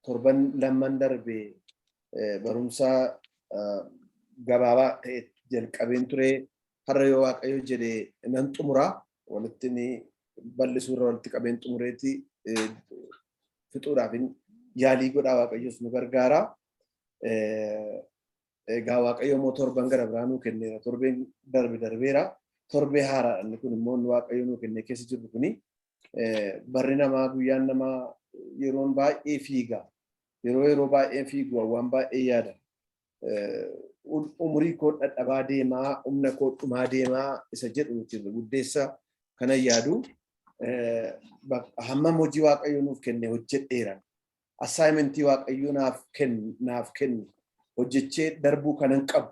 Torban lamman darbe barumsa gabaabaa ta'e jalqabeen ture. Har'a yoo Waaqayyo jedhe nan xumura. Walitti ni bal'isuu irra walitti qabeen xumureeti fixuudhaaf yaalii godhaa, Waaqayyos nu gargaara. Egaa Waaqayyo immoo torban gara biraa nuu kenneera. Torbeen darbe darbeera. Torbee haaraadha inni kun immoo inni Waaqayyo nuu kennee keessa jirru kuni. Barri namaa, guyyaan namaa, yeroon baay'ee fiiga. Yeroo yeroo baay'ee fiigu waan baay'ee yaada. Umurii koo dhadhabaa deemaa, humna koo dhumaa deemaa isa jedhu guddeessa kana yaadu. Hammam hojii Waaqayyo nuuf kenne hojjedheera? Assignmentii Waaqayyo naaf kenne hojjechee darbuu kanan qabu,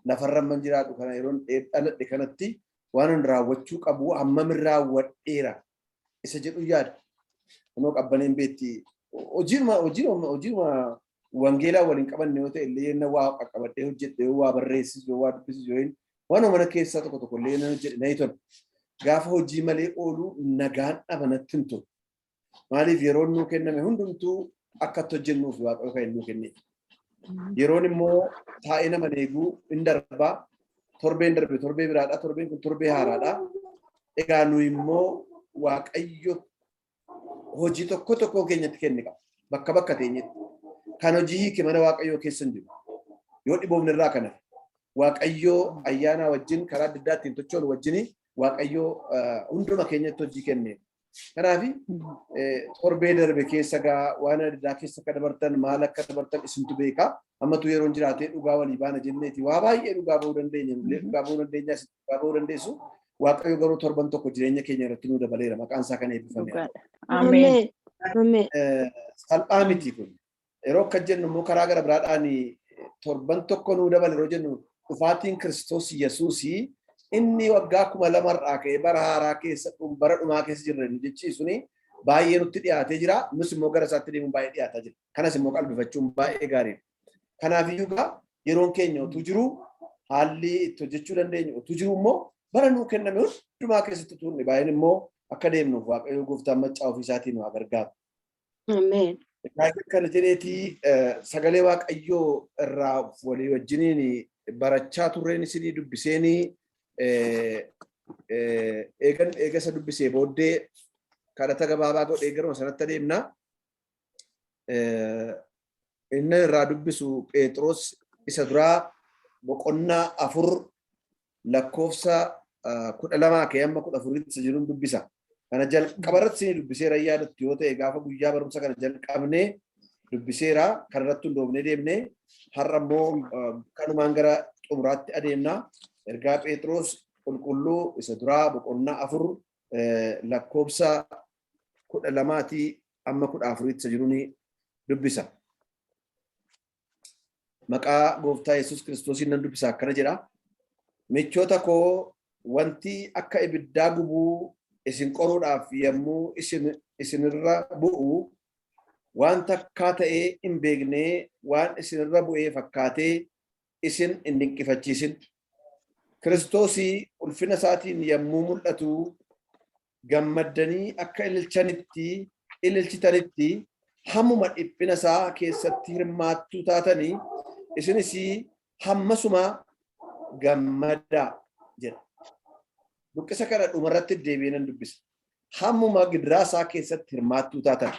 lafarra amman jiraadhu kana, yeroon dhaladhe kanatti waan an raawwachuu qabu hammam raawwadheera isa jedhu yaada. Kunoo Qabbaneen beetti, hojiinuma hojiinuma hojiinuma wangeelaa waliin qabanne yoo ta'e illee, yenna waa qaqqabadhee hojjedhe, yoo waa barreessisu, yoo waa dubbisu, yoo waan mana keessaa tokko tokko illee nan hojjedhe na tola. Gaafa hojii malee oolu nagaan dhaba, natti hin tolu. Maaliif? Yeroon nuu kenname hundumtuu akka itti hojjennuuf Waaqayyo kan nuu kenne. Yeroon immoo taa'ee nama eeguu hin darbaa. Torbeen darbe torbee biraadha. Torbeen kun torbee haaraadha. Egaa nu immoo Waaqayyo hojii tokko tokko keenyatti kenne qaba. Bakka bakka teenyetti. Kan hojii hiike mana Waaqayyoo keessa hin jiru. Yoo dhiboofne irraa kana. Waaqayyo ayyaana wajjin karaa adda addaa ittiin tochoonu wajjin Waaqayyo hunduma keenyatti hojii kenne. Kanaaf torbee darbe keessa gaa waan adda addaa keessa akka dabartan, maal akka dabartan isintu beeka. Ammatu yeroon jiraatee dhugaa walii baana jenneeti. Waa baay'ee dhugaa ba'uu dandeenya. Nullee dhugaa ba'uu dandeenya. Isin dhugaa ba'uu dandeessu. Waaqayyo garuu torban tokko jireenya keenya irratti nuu dabaleera. Maqaan isaa kan eebbifame. Ameen. Ameen. Salphaa miti kun. Yeroo akka jennu immoo karaa gara biraadhaan torban tokko nuu dabale yeroo jennu, dhufaatiin Kiristoos Yesuusii inni waggaa 2000rraa ka'ee bara haaraa keessa, bara dhumaa keessa jirra nu jechiisuni baay'ee nutti dhiyaatee jira. Nus immoo gara isaatti deemuun baay'ee dhiyaataa jira. Kanas immoo qalbifachuun baay'ee gaariidha. Kanaaf iyyuu gaa yeroon keenya utuu jiru, haalli itti hojjechuu dandeenyu utuu jiru immoo, bara nuu kenname hundumaa keessatti utuu hin baay'een immoo akka deemnuuf Waaqayyo gooftaan maccaa ofii isaatiin nu haa gargaaru. Ameen. Egaa akkana jedheetii sagalee Waaqayyoo irraa walii wajjiniin barachaa turreen isinii dubbiseenii, eegan eega isa dubbisee booddee kadhata gabaabaa godhee garuma sanatti adeemna. Inni irraa dubbisu Phexros isa duraa boqonnaa 4 lakkoofsa 12 ka'ee hamma 14tti isa jiruun dubbisa. Kana jalqabarratti isinii dubbiseera, yaadattu yoo ta'e, gaafa guyyaa barumsa kana jalqabnee dubbiseera. Kanarratti hundoofnee deemnee har'a immoo kanumaan gara xumuraatti adeemna. Ergaa Phexros qulqulluu isa duraa boqonnaa 4 lakkoofsa 12tii amma 14tti isa jiruun dubbisa. Maqaa gooftaa Yesuus Kiristoosiin nan dubbisa, akkana jedha. Michoota koo, wanti akka ibiddaa gubuu isin qoruudhaaf yommuu isin isinirra bu'u, waan takkaa ta'ee hin beeknee waan isinirra bu'ee fakkaatee isin hin dinqifachiisin. Kiristoosii ulfina isaatiin yommuu mul'atu gammaddanii akka ililchanitti ililchitanitti, hammuma dhiphina isaa keessatti hirmaattuu taatanii isinis hammasuma gammadaa jedha. Luqqisa kana dhumarratti deebi'ee nan dubbisa. Hammuma gidiraa isaa keessatti hirmaattuu taatan,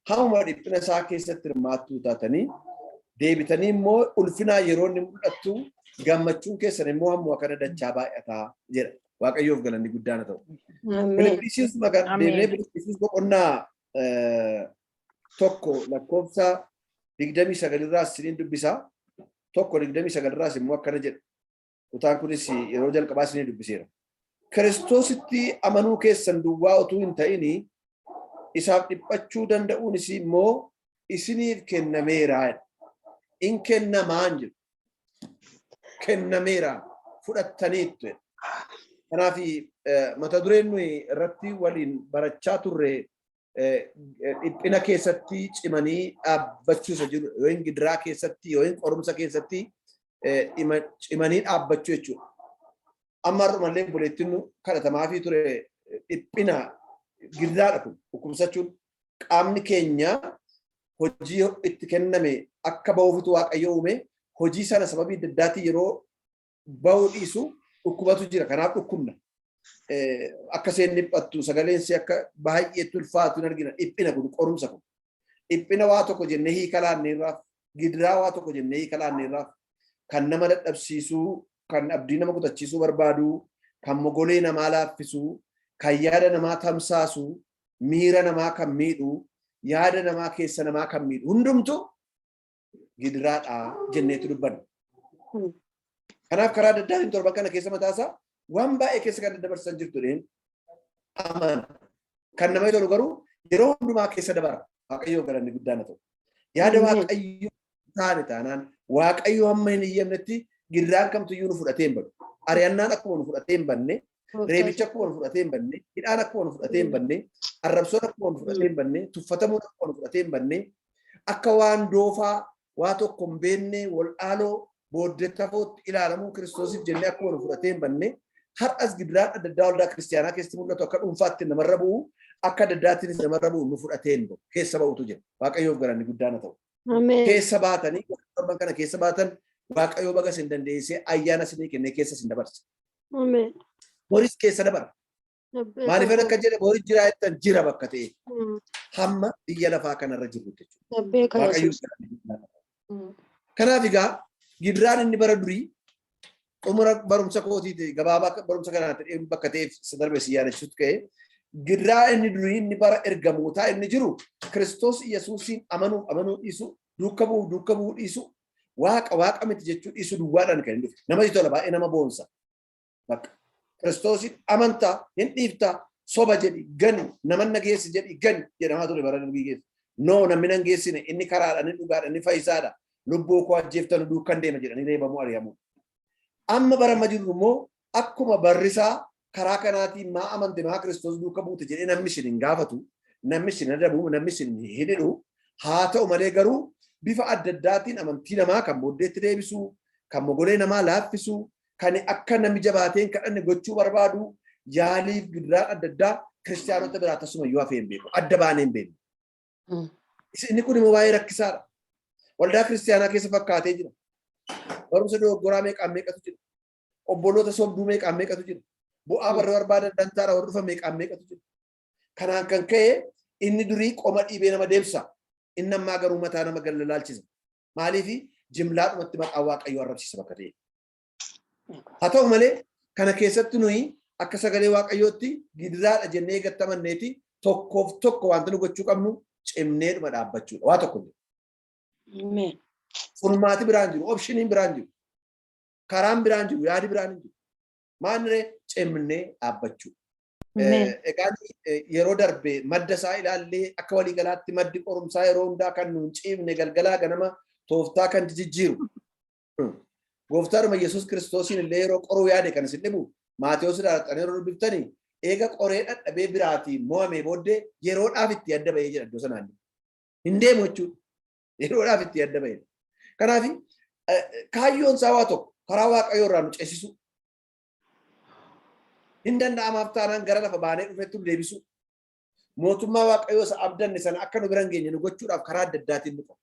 hammuma dhiphina isaa keessatti hirmaattuu taatanii, deebitanii immoo ulfinaa yeroo inni mul'attu gammachuun keessan immoo hammuma kana dachaa baay'ataa jedha. Waaqayyoof galanni guddaan haa ta'u. Filiphisius deemnee Filiphisius boqonnaa 1 lakkoofsa 29rraas isiniin dubbisa. 1:29rraas immoo akkana jedha. Kutaan kunis yeroo jalqabaa isinii dubbiseera. Kiristoositti amanuu keessan duwwaa utuu hin ta'ini, isaaf dhiphachuu danda'uunis immoo isiniif kennameera. In kennamaan jedhu. Kennameera, fudhattaniittu. Kanaaf mata dureen nuyi irratti waliin barachaa turre dhiphina keessatti cimanii dhaabbachuu isa jiru, yoo hin gidiraa keessatti, yoo hin qorumsa keessatti cimanii dhaabbachuu jechuudha. Amma har'umallee obboleettiin nu kadhatamaafii ture, dhiphina gidiraadha kun dhukkubsachuun qaamni keenya. Hojii itti kenname akka ba'uufitu Waaqayyo uume, hojii sana sababii adda addaatiin yeroo ba'uu dhiisu dhukkubatu jira. Kanaaf dhukkubna. Akka isheen dhiphattu, sagaleen ishee akka baay'eetti ulfaatu hin argina. Dhiphina kun, qorumsa kun. Dhiphina waa tokko jennee hiika laanneerraaf, gidiraa waa tokko jennee hiika laanneerraaf, kan nama dadhabsiisuu, kan abdii nama kutachiisuu barbaadu, kan mogolee namaa laaffisuu, kan yaada namaa tamsaasu, miira namaa kan miidhu, yaada namaa keessa namaa kan miidhu hundumtu gidiraadha jenneetu dubbanna. Kanaaf karaa adda addaatiin torban kana keessa mataasaa waan baay'ee keessa kan daddabarsan jirtu dheen amana. Kan namatti tolu garuu yeroo hundumaa keessa dabara. Waaqayyoo galanni guddaan haa ta'u. Yaada Waaqayyoo taane taanaan, Waaqayyo hamma hin iyyamnetti gidiraan kamtuyyuu nu fudhatee hin badu. Ari'annaan akkuma nu fudhatee hin banne, reebicha akkuma nu fudhatee hin banne, hidhaan akkuma nu fudhatee hin banne, arrabsoon akkuma nu fudhatee hin banne, tuffatamuun akkuma nu fudhatee hin banne, akka waan doofaa waa tokko hin beekne wal dhaaloo booddee hafootti ilaalamuu Kiristoosiif jennee akkuma nu fudhatee hin banne, har'as gidiraan adda addaa waldaa kiristiyaanaa keessatti mul'atu akka dhuunfaatti namarra bu'u, akka adda addaattiinis namarra bu'u nu fudhatee hin bahu. Keessa ba'utu jira. Waaqayyoof galanni guddaan haa ta'u. Keessa baatanii, torban kana keessa baatan, Waaqayyoo baga isin dandeessee ayyaana isinii kennee keessa isin dabarse. Boris keessa dabara. Maaliif akka jedhe, boris jira jettan, jira bakka ta'e. Hamma biyya lafaa kanarra jirru jechuudha. Waaqayyoof galanni guddaan haa ta'u. Kanaaf egaa gidiraan inni bara durii, xumura barumsa kootiiti, gabaabaa barumsa kanaatti bakka ta'eef isa darbe si yaadachuutu ka'e. Gidiraa inni durii, inni bara ergamootaa inni jiru, Kiristoos Yesuusiin amanuuf amanuu dhiisu, duuka bu'uuf duuka bu'uu dhiisu, waaqa waaqa miti jechuu dhiisu duwwaadhaan kan inni dhufe. Namatti tola, baay'ee nama boonsa. Bakka Kiristoosiin amantaa hin dhiiftaa, soba jedhi gani, nama na geessi jedhi gani jedhamaa ture bara darbii keessa. No, namni nan geessine, inni karaadha, inni dhugaadha, inni fayyisaadha. Lubbuu koo ajjeeftan duukan deema jedhanii reebamuu, ari'amuu. Amma bara amma jirru immoo akkuma barrisaa karaa kanaatiin maa amante, maa Kiristoos duuka buute jedhee namni isin hin gaafatu, namni isin adabu, namni isin hin hidhu. Haa ta'u malee garuu bifa adda addaatiin amantii namaa kan booddeetti deebisu, kan mogolee namaa laaffisu, kan akka namni jabaatee hin kadhanne gochuu barbaadu, yaaliif gidiraan adda addaa kiristaanota biraa tasuma iyyuu hafee hin beeku. Adda baanee hin beeknu. Inni kun immoo baay'ee rakkisaadha. Waldaa kiristaanaa keessa fakkaatee jira. Barumsa dogoggoraa meeqaan meeqatu jira. Obboloota sobduu meeqaan meeqatu jira. Bu'aa warra barbaadan dantaadha warra dhufan meeqaan meeqatu jira. Kanaan kan ka'e inni durii qoma dhiibee nama deemsa. Inni ammaa garuu mataa nama gallalaalchisa. Maaliif? Jimlaadhumatti maqaa Waaqayyoo arrabsiisa bakka ta'e. Haa ta'u malee kana keessatti nuyi akka sagalee Waaqayyootti gidiraadha jennee eegattamanneeti tokkoof tokko wanti nu gochuu qabnu cimneedhuma dhaabbachuudha. Waa tokko jiru. Furmaati biraan jiru, optioniin biraan jiru, karaan biraan jiru, yaadi biraan hin jiru. Maaliree? Cimnee dhaabbachuu. Egaa yeroo darbe madda isaa ilaallee, akka waliigalaatti maddi qorumsaa yeroo hundaa kan nuun ciifne, galgalaa ganama tooftaa kan jijjiiru. Gooftaadhuma Yesuus Kiristoosiin illee yeroo qoruu yaade, kan isin dhibu Maatewos irraa dhaqxanii yeroo dubbiftanii, eega qoree dhadhabee biraatii mo'amee booddee yeroodhaaf itti adda bahee jira iddoo sanaan. Hin deemu jechuudha. Yeroodhaaf itti adda bahee. Kanaaf kaayyoon isaa waa tokko, karaa Waaqayyoo irraa nu ceesisu. Hin danda'amaaf taanaan gara lafa baanee dhufetti nu deebisu. Mootummaa Waaqayyoo isa abdanne sana akka nu bira hin geenye nu gochuudhaaf karaa adda addaatiin nu qaba.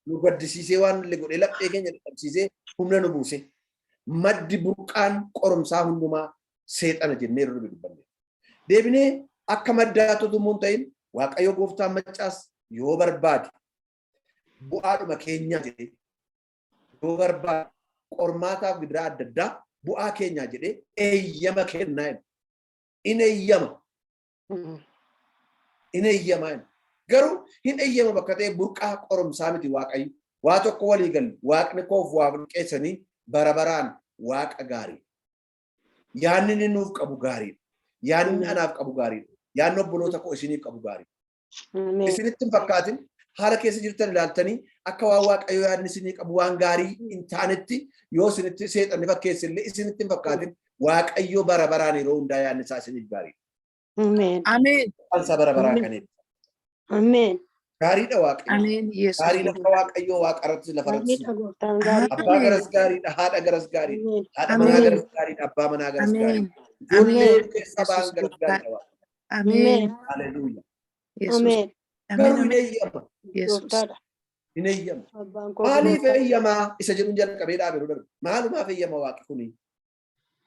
Nu gaddisiisee, waan illee godhee, laphee keenya dadhabsiisee, humna nu buuse. Maddi burqaan qorumsaa hundumaa seexana jennee yeroo dubbanne. Deebinee akka maddaatu utuu hin ta'in, Waaqayyo gooftaan maccaas yoo barbaade, bu'aadhuma keenyaa jedhee yoo barbaade, qormaataaf gidiraa adda addaa bu'aa keenyaa jedhee eeyyama kennaa jedha. In eeyyama. In eeyyama. Garuu hin eeyyama bakka ta'e burqaa qorumsaa miti Waaqayyo. Waa tokko walii galu, Waaqni koof Waaqni keessanii bara baraan Waaqa gaarii. Yaadni inni nuuf qabu gaariidha. Yaadni inni anaaf qabu gaariidha. Yaadni obboloota koo isiniif qabu gaariidha. Isinitti hin fakkaatin, haala keessa jirtan ilaaltanii akka waan Waaqayyo yaadni isinii qabu waan gaarii hin taanetti yoo isinitti seexanni fakkeesse illee isinitti hin fakkaatin. Waaqayyo bara baraan yeroo hundaa yaadni isaa isiniif gaariidha. Ameen. Ameen. Waan isaa bara baraan kan eebbisu. Ameen. Gaariidha Waaqayyo. Ameen. Yesuus. Gaariin akka Waaqayyoo waaqa irrattis lafa irrattis. Gaariidha gooftaan, gaariidha. Abbaa garas gaariidha, haadha garas gaariidha. Ameen. Haadha manaa Ameen. garas gaariidha, abbaa manaa garas Ameen. gaariidha. Ijoollee Ameen. keessaa ba'an Yesuus garas gooftaa. gaariidha Waaqayyo. Ameen. Haleluuyaa. Yesuus. Ameen. Garuu hin Ameen. eeyyama. Yesuus. Gooftaadha. Hin eeyyama. Abbaan koo Maaliif gooftaadha. eeyyamaa isa jedhuun jalqabee dhaabe yeroo darbe. Maalumaaf eeyyama waaqi kuni?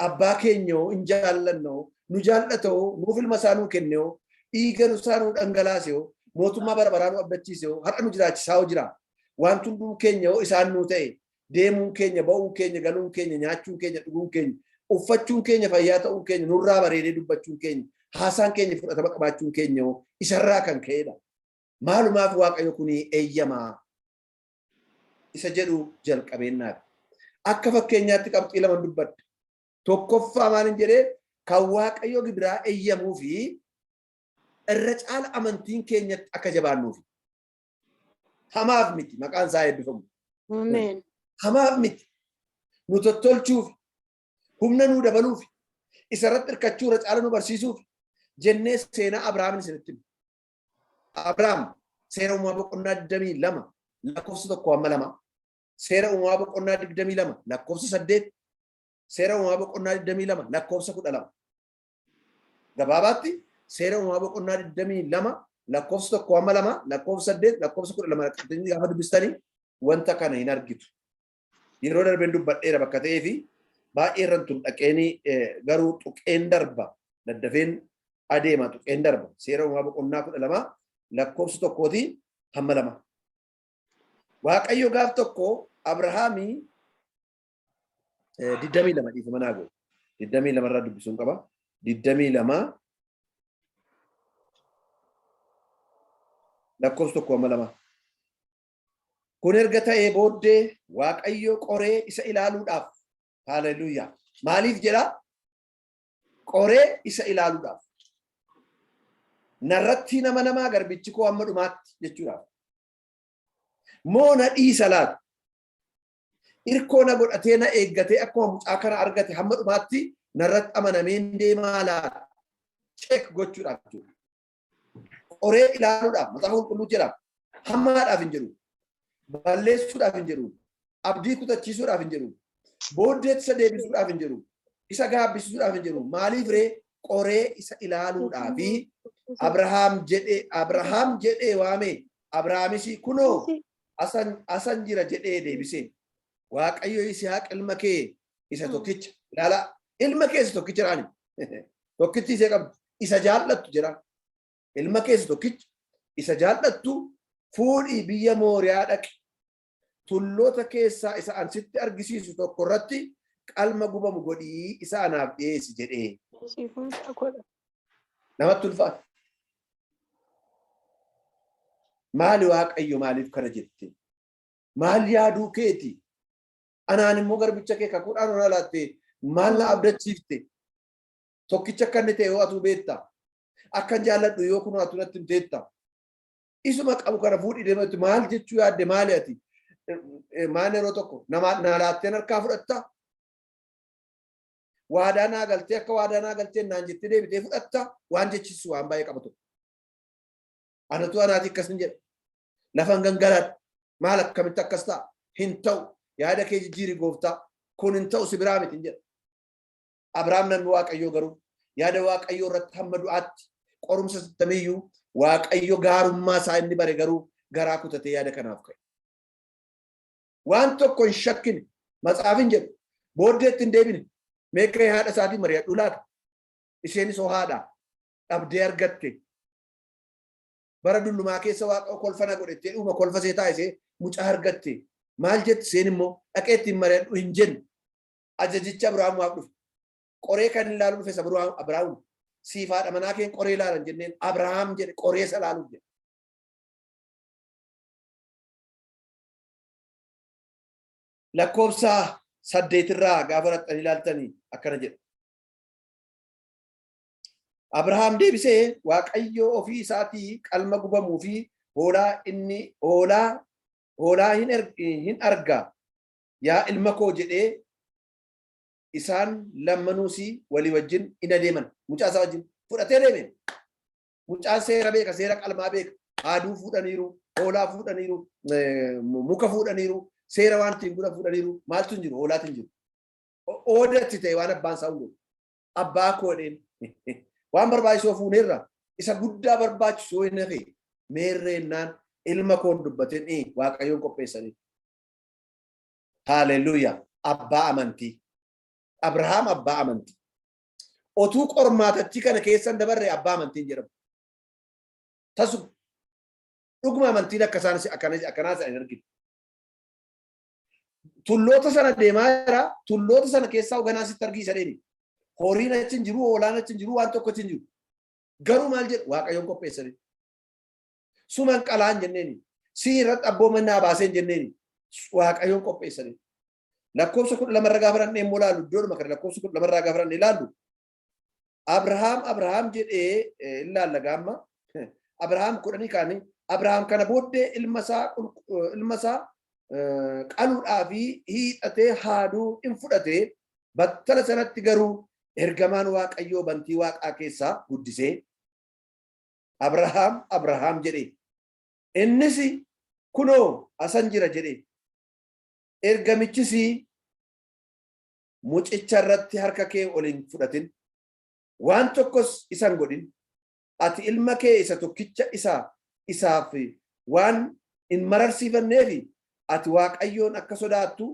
Abbaa keenyoo hin jaallannoo, nu jaallatoo, nuuf ilma isaa nuu kenneo, dhiiga isaa nuu dhangalaaseo, mootummaa bara baraa nu abdachiiseo, har'a nu jiraachisaa hoo jira. Wanti hunduu keenya hoo isaan nuu ta'e, deemuun keenya, ba'uun keenya, galuun keenya, nyaachuun keenya, dhuguun keenya, uffachuun keenya, fayyaa ta'uun keenya, nurraa bareedee dubbachuun keenya, haasaan keenya fudhatama qabaachuun keenya hoo isarraa kan ka'edha. Maalumaaf Waaqayyo kuni eeyyamaa isa jedhu jalqabeennaadha. Akka fakkeenyaatti qabxii lama dubbadha. Tokkoffaa maalin jedhee kan Waaqayyo gibiraa eeyyamuu fi irra caala amantiin keenyatti akka jabaannuufi. Hamaaf miti, maqaan isaa eebbifamu. Ameen. Hamaaf miti. Nu tottolchuuf, humna nuu dabaluuf, isarratti hirkachuu irra caala nu barsiisuuf jennee seenaa Abrahaamin isinitti hima. Abrahaam seera uumamaa boqonnaa 22 lakkoofsa 1 hamma 2, seera uumamaa boqonnaa 22 lakkoofsa 8, seera uumamaa boqonnaa 22 lakkoofsa 12. Gabaabaatti seera uumamaa boqonnaa 22 lakkoofsa 1 hamma 2, lakkoofsa 8, lakkoofsa 12 qabxanii gaafa dubbistanii wanta kana hin argitu. Yeroo darbeen dubbadheera bakka ta'ee fi baay'ee irran tun dhaqeenii garuu tuqeen darba, daddafeen adeema, tuqeen darba. Seera uumamaa boqonnaa 12 lakkoofsa 1tii hamma 2. Waaqayyo gaaf tokko Abrahaamii 22, dhiifama naa godhu. 22 irraa dubbisuun qaba. 22 lakkoofsa 1 hamma 2. Kun erga ta'ee booddee Waaqayyo qoree isa ilaaluudhaaf. Haaleluyyaa. Maaliif jedhaa? Qoree isa ilaaluudhaaf. Narratti nama namaa garbichi koo hamma dhumaatti jechuudhaaf. Moo na dhiisa laata? Irkoo na godhatee na eeggatee akkuma mucaa kana argate hamma dhumaatti narratti amanameen deemaa laata? Check gochuudhaaf jechuudha. Qoree ilaaluudhaaf Macaafa Qulqulluu jedha. Hamaadhaaf hin jedhu. Balleessuudhaaf hin jedhu. Abdii kutachiisuudhaaf hin jedhu. Booddeetti isa deebisuudhaaf hin jedhu. Isa gaabbisiisuudhaaf hin jedhu. Maaliif ree? Qoree isa ilaaluudhaafi Abrahaam jedhee Abrahaam jedhee waame. Abrahaamis kunoo asan jira jedhee deebise. Waaqayyo Yisihaaq ilma kee isa tokkicha. Ilaalaa, ilma kee isa tokkicha jedhaani. Tokkichi ishee qabdu isa jaallattu jedha. Ilma kee isa tokkicha isa jaallattu fuudhii biyya Mooriyaa dhaqi. Tulloota keessaa isa an sitti argisiisu tokko irratti qalma gubamu godhii isa anaaf dhiyeessi jedhee. Namatti ulfaata. Maali Waaqayyo, maaliif kana jette? Maal yaaduu keeti? Anaan immoo garbicha kee kakuudhaan ona laatte, maal na abdachiifte? Tokkicha akka inni ta'e yoo atuu beekta. Akkan jaalladhu yoo kunoo atuu natti himteetta. Isuma qabu kana fuudhii deematti maal jechuu yaadde, maali ati? Maal yeroo tokko nama naa laatteen harkaa fudhatta? Waadaa naa galtee akka waadaa naa galtee naan jettee deebitee fudhatta? Waan jechisu waan baay'ee qaba tokko. Anatu anaati akkas hin jedha. Lafan gangaladha. Maal, akkamitti akkas ta'a? Hin ta'u. Yaada kee jijjiiri gooftaa. Kun hin ta'u, si biraa miti hin jedha. Abrahaam namni Waaqayyoo garuu yaada Waaqayyoo irratti hamma du'aatti qorumsa sittamiyyuu Waaqayyo gaarummaa isaa inni bare garuu garaa kutatee yaada kanaaf ka'e. Waan tokko hin shakkine, matsaafin jedhu booddeetti hin deebine. Meeqa haadha isaatiin mari'adhuu laata? Isheenis hoo haadha dhabdee argatte. Bara dullumaa keessa Waaqa kolfa na godhettee dhuma kolfa ishee taasisee mucaa argatte. Maal jetti isheen immoo? Dhaqee ittiin mari'adhu hin jenne. Ajajichi Abrahaamumaaf dhufe. Qoree kan ilaalu dhufe isa Abrahaam. Siif haadha manaa keen qoree ilaalan jenneen Abrahaam jedhe, qoree isa ilaaluuf jedhe. Lakkoofsa 8rraa gaafa raxxanii ilaaltanii akkana jedha. Abrahaam deebisee, Waaqayyo ofii isaatii qalma gubamuu fi hoolaa inni hoolaa hoolaa hin arga yaa ilma koo jedhee, isaan lammanuus walii wajjin in adeeman. Mucaa isaa wajjin fudhatee deeme. Mucaan seera beeka, seera qalmaa beeka. Haaduu fuudhaniiru, hoolaa fuudhaniiru, muka fuudhaniiru, seera waan ittiin godhan fuudhaniiru. Maaltu hin jiru? Hoolaatu hin jiru. Oodatti ta'e waan abbaan isaa hundu. Abbaa koo jedheen, waan barbaachisoo fuuneerra, isa guddaa barbaachisu yoo hin hafe Meerreennaan ilma koon dubbatin Waaqayyoon qopheessanii. Haaleluyyaa. Abbaa amantii. Abrahaam abbaa amantii. Otuu qormaatachii kana keessan dabarre abbaa amantiin jedhamu. Tasuma. Dhuguma amantiin akka isaan akkanaa sana hin arginu. Tulloota sana deemaa jira. Tulloota sana keessaa hoganaa sitti argiisa deemi. Horiin achi hin jiru, hoolaan achi hin jiru, waan tokko achi hin jiru. Garuu maal jedhu? Waaqayyoon qopheessanii. Suman qalaan jenneeni. Si irratti abboomannaa baaseen jenneeni. Waaqayyoon qopheessanii. Lakkoofsa 12rra gaafa dhannee immoo ilaallu, iddoodhuma kana lakkoofsa 12rraa gaafa dhannee ilaallu, Abrahaam Abrahaam jedhee ilaalla gaamma. Abrahaam kudhanii kaanii Abrahaam kana booddee ilma isaa qaluudhaa fi hiixatee haaduu in fudhate. Battala sanatti garuu ergamaan Waaqayyoo bantii Waaqaa keessaa guddisee, "Abrahaam, Abrahaam" jedhe. Innis, "Kunoo asan jira" jedhe. Ergamichis, "Mucicha irratti harka kee ol hin fudhatin, waan tokkos isan godhin. Ati ilma kee isa tokkicha isa isaaf waan hin mararsiifanneefi ati Waaqayyoon akka sodaattu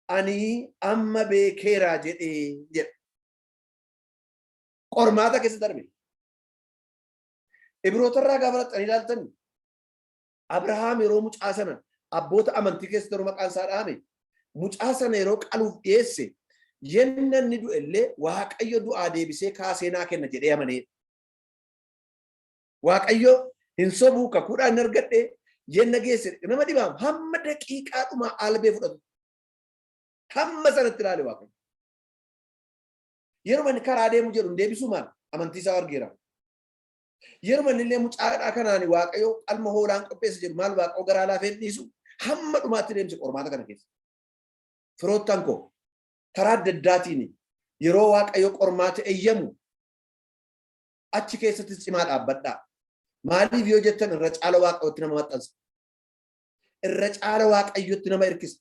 ani amma beekeera" jedhee jedha. Qormaata keessa darbe. Ibrootarraa gaafa raxxanii ilaaltan, Abrahaam yeroo mucaa sana, abboota amantii keessa yeroo maqaan isaa dhahame, mucaa sana yeroo qaluuf dhiyeesse, yenna inni du'e illee Waaqayyo du'aa deebisee kaasee naa kenna jedhee amanee. Waaqayyo hin sobuu, kakuudhaan hin argadhe yenna geesse nama dhibaam hamma daqiiqaa dhumaa albee fudhatu. Hamma sanatti ilaale Waaqayyo. Yeroo inni karaa deemu jedhu hin deebisuu maal? Amantii isaa argeera. Yeroo inni illee mucaadhaa kanaan Waaqayyo qalma hoolaan qopheessa jedhu maal, Waaqayyo garaa laafee hin dhiisu, hamma dhumaatti deemse qormaata kana keessa. Firoottan koo, karaa adda addaatiin yeroo Waaqayyo qormaata eeyyamu achi keessatti cimaa dhaabbadhaa. Maaliif yoo jettan, irra caala Waaqayyotti nama maxxansa. Irra caala Waaqayyotti nama hirkisa.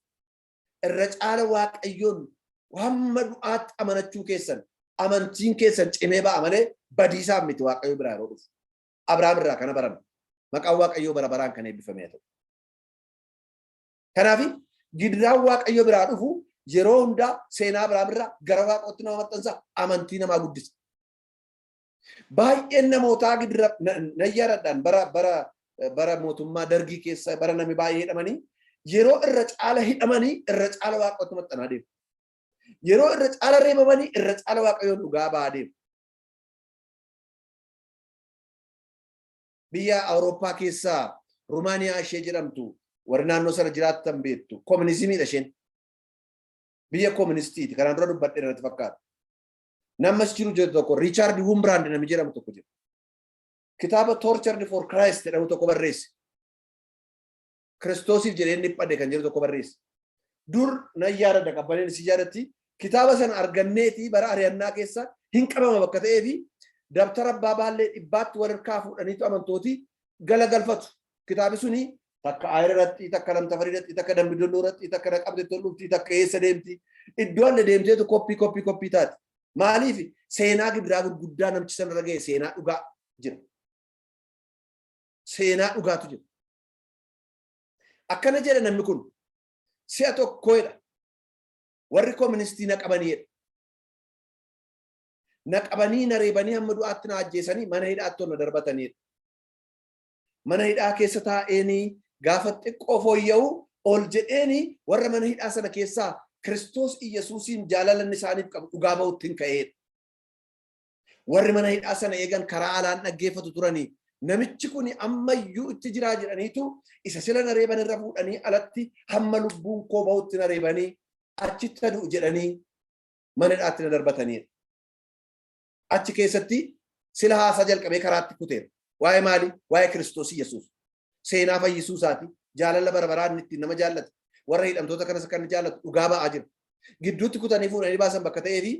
Irra caala Waaqayyoon hamma du'aatti amanachuu keessan, amantiin keessan cimee ba'a malee badiisaaf miti Waaqayyo biraa yeroo dhufu. Abrahaam irraa kana baranna. Maqaan Waaqayyoo bara baraan kan eebbifame haa ta'u. Kanaaf gidiraan Waaqayyo biraa dhufu yeroo hundaa seenaa Abrahaam irraa gara Waaqootti nama maxxansa, amantii namaa guddisa. Baay'een namootaa gidira nayyaradhaan bara mootummaa Dargii keessa bara namni baay'ee hidhamanii, yeroo irra caala hidhamanii irra caala Waaqootti maxxanaa deemu. Yeroo irra caala reebamanii irra caala Waaqayyoon dhugaa ba'aa deemu. Biyya Awurooppaa keessaa Rumaaniyaa ishee jedhamtu, warri naannoo sana jiraattan beektu, koominizimiidha isheen. Biyya kooministiiti, kanaan dura dubbadhee irratti fakkaata. Nammas jiru jedhu tokko, Riichaard Wurmbrand namni jedhamu tokko jira. Kitaaba "Tortured for Christ" jedhamu tokko barreesse. Kiristoosiif jedhee dhiphadhe kan jedhu tokko barreesse. Dur nan yaadadha, qabbaneen si yaadatti, kitaaba sana arganneeti bara ari'annaa keessa hin qabama bakka ta'eefi dabtara abbaa baallee dhibbaatti wal harkaa fuudhaniitu amantooti galagalfatu. Kitaabi suni takka Ayira irratti, takka Lamtafarii irratti, takka Dambidolloo irratti, takka Naqamte dhufti, takka eessa deemti. Iddoo alle deemteetu koppii koppii koppii taati. Maaliif? Seenaa gidiraa gurguddaa namchi sana irra ga'e, seenaa dhugaa jira. Seenaa dhugaatu jira. Akkana jedha namni kun, si'a tokkoodha. Warri kooministii na qabaniidha. Na qabanii, na reebanii, hamma du'aatti na ajjeesanii mana hidhaatti ol na darbataniidha. Mana hidhaa keessa taa'eenii gaafa xiqqoo fooyya'u ol jedheeni warra mana hidhaa sana keessaa Kiristoos Iyyasuusiin jaalala inni isaaniif qabu dhugaa ba'utti hin ka'eedha. Warri mana hidhaa sana eegan karaa alaan dhaggeeffatu turanii, namichi kun ammayyuu itti jiraa jedhaniitu isa sila na reeban irra fuudhanii alatti hamma lubbuun koo ba'utti na reebanii, achitti du'u jedhanii mana hidhaatti na darbataniidha. Achi keessatti sila haasaa jalqabee karaatti kuteera. Waa'ee maali? Waa'ee Kiristoos Yesuus. Seenaa fayyisuu isaati. Jaalala bara baraa inni ittiin nama jaallate. Warra hidhamtoota kanas akka inni jaallatu dhugaa ba'aa jira. Gidduutti kutanii fuudhanii baasan bakka ta'eefi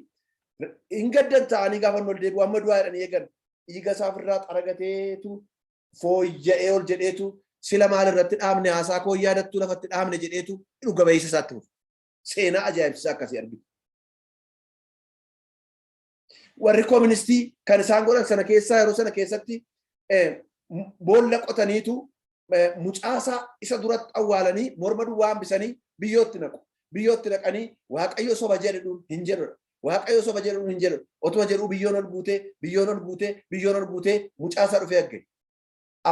hin gaddan ta'anii gaafa ol deebi'u amma du'aa jedhanii eegan, dhiiga isaa ofirraa xaragateetu fooyya'ee ol jedheetu, sila maal irratti dhaabne, haasaa koo yaadattuu, lafatti dhaabne jedheetu dhuga ba'iisa isaatti fufe. Seenaa ajaa'ibsiisaa akkasii argitu. Warri kooministii kan isaan godhan sana keessaa yeroo sana keessatti Boolla qotaniitu mucaasaa isa duratti awwaalanii, morma duwwaa hambisanii biyyootti naqu. Biyyootti naqanii, "Waaqayyo soba jedhuun hin jedhudha. Waaqayyo soba jedhuun hin jedhu." Otuma jedhuu biyyoon ol guutee, biyyoon ol guutee, biyyoon ol guutee mucaasaa dhufee arge.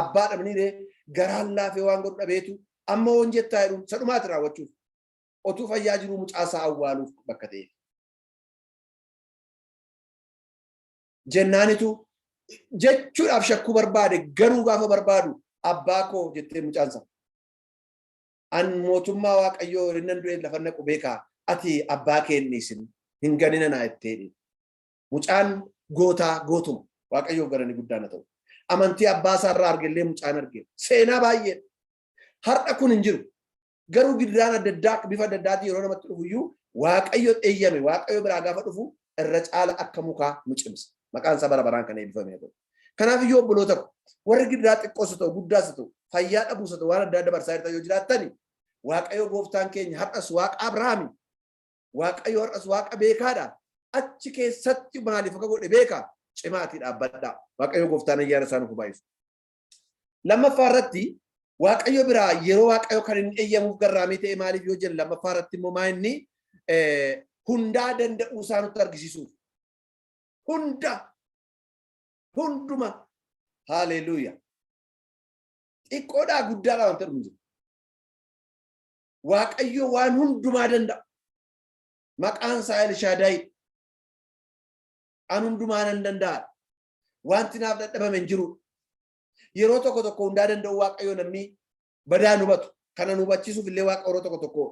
Abbaa dhabanii garaan laafee waan godhu dhabeetu, "Amma woon jettaa?" jedhuun sadhumaati raawwachuuf. Otuu fayyaa jiruu mucaasaa awwaaluuf bakka ta'e. Jennaanitu jechuudhaaf shakkuu barbaade, garuu gaafa barbaadu, "Abbaa koo," jettee mucaansa. "An mootummaa Waaqayyoo innan du'e lafa naqu beekaa, ati abbaa kee hin dhiisin, hin ganina," naa jettee. Mucaan gootaa gootuma. Waaqayyoof galani guddaan haa ta'u. Amantii abbaa isaa irraa argellee mucaan arge. Seenaa baay'ee. Har'a kun hin jiru. Garuu gidiraan adda addaa bifa adda addaatiin yeroo namatti dhufu iyyuu, Waaqayyo eeyyame, Waaqayyo biraa gaafa dhufu irra caala akka mukaa nu cimsa. Maqaan isaa bara baraan kan eebbifame haa ta'u. Kanaaf iyyuu obboloota ko, warri gidiraa xiqqoos haa ta'u, guddaas haa ta'u, fayyaa dhabuus haa ta'u, waan adda adda barsaa jirtan yoo jiraattani, Waaqayyo gooftaan keenya har'as Waaqa Abrahaami. Waaqayyo har'as Waaqa beekaadha. Achi keessatti maaliif akka godhe beeka. Cimaatii dhaabbadhaa. Waaqayyo gooftaan ayyaana isaa nuuf baay'isu. Lammaffaa irratti, Waaqayyo biraa yeroo Waaqayyo kan inni eeyyamuuf garraamii ta'e maaliif yoo jennu, lammaffaa irratti immoo maa inni hundaa danda'uu isaa nutti argisiisuuf. Hunda, hunduma, haaleluuya. Xiqqoodhaa guddaadhaa wanta dhumu jiru. Waaqayyo waan hundumaa danda'a. Maqaan isaa Elshaadaay. An hundumaa nan danda'a. Wanti naaf dadhabame hin jiru. Yeroo tokko tokko hundaa danda'u Waaqayyo namni badaa nu hubatu. Kana nu hubachiisuuf illee Waaqa yeroo tokko tokko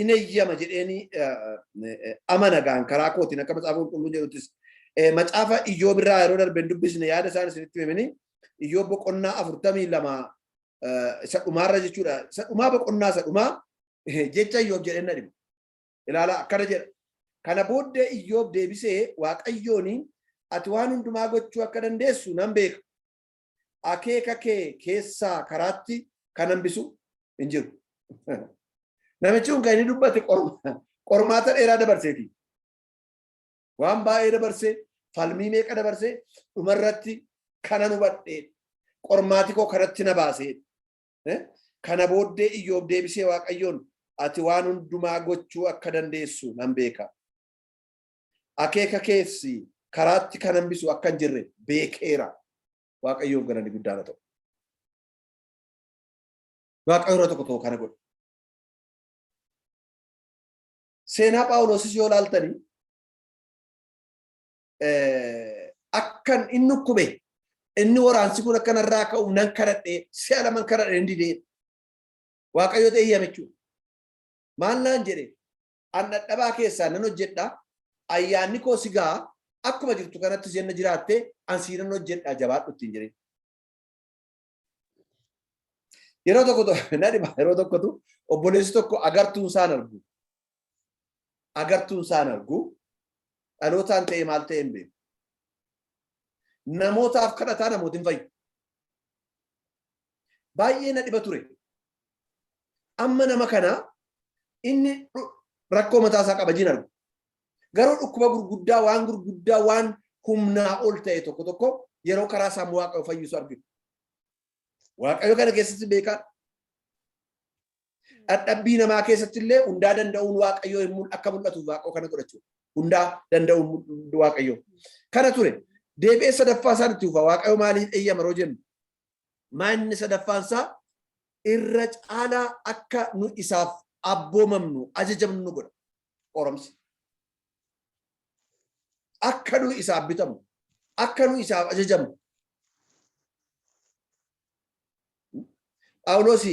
in eeyyama jedheeni amana gaan karaa kootiin, akka Macaafa Qulqulluun jedhuttis. Macaafa Iyyoob irraa yeroo darbe hin dubbisne, yaada isaan isinitti himanii, Iyyoob boqonnaa 42 isa dhumaarra jechuudha. Isa dhumaa, boqonnaa isa dhumaa, jecha Iyyoob jedheen na dhiba. Ilaala, akkana jedha. Kana booddee Iyyoob deebisee Waaqayyoon, "Ati waan hundumaa gochuu akka dandeessu nan beeka. Akeeka kee keessaa karaatti kan hambisu hin jiru." Namichi kun kan inni dubbate qormaata dheeraa dabarseeti. Waan baay'ee dabarsee, falmii meeqa dabarsee, dhumarratti kanan hubadhee, qormaati koo kanatti na baasee. Kana booddee Iyyoob deebisee Waaqayyoon, "Ati waan hundumaa gochuu akka dandeessu nan beeka. Akeeka keessi karaatti kan hambisu akka hin jirre beekeera." Waaqayyoof galanni guddaan haa ta'u. Waaqayyo yeroo tokko tokko kana godhe. Seenaa Phaawulosis yoo ilaaltanii, akkan inni dhukkube, inni waraansi kun akka narraa ka'uuf nan kadhadhee, si'a laman kadhadhe, hin didee. Waaqayyo eeyyame jechuudha. Maal naan jedhe? "An dadhabaa keessaa nan hojjedha, ayyaanni koo si ga'a, akkuma jirtu kanatti jenna jiraatte an siinan hojjedha, jabaadhu," ittiin jedhe. Yeroo tokko na dhiba, yeroo tokkotu obboleessi tokko agartuun isaan argu. Agartuun isaan argu, dhalootaan ta'e maal ta'e hin beeku. Namootaaf kadhataa, namooti hin fayyu. Baay'ee na dhiba ture. Amma nama kana inni rakkoo mataa isaa qaba jin argu. Garuu dhukkuba gurguddaa, waan gurguddaa, waan humnaa ol ta'e tokko tokko yeroo karaa isaa Waaqayyo fayyisu arginu. Waaqayyo kana keessatti beekaa. Dadhabbii namaa keessatti illee hundaa danda'uun Waaqayyoo akka mul'atuuf Waaqayyo kana godhachuu. Hundaa danda'uun Waaqayyoo. Kana ture. Deebi'ee sadaffaa isaan itti fufa. Waaqayyo maaliif eeyyama yeroo jennu? Maanni sadaffaan isaa irra caalaa akka nu isaaf abboomamnu, ajajamnu nu godha. Qoromsi. Akka nu isaaf bitamnu, akka nu isaaf ajajamnu. Phaawulos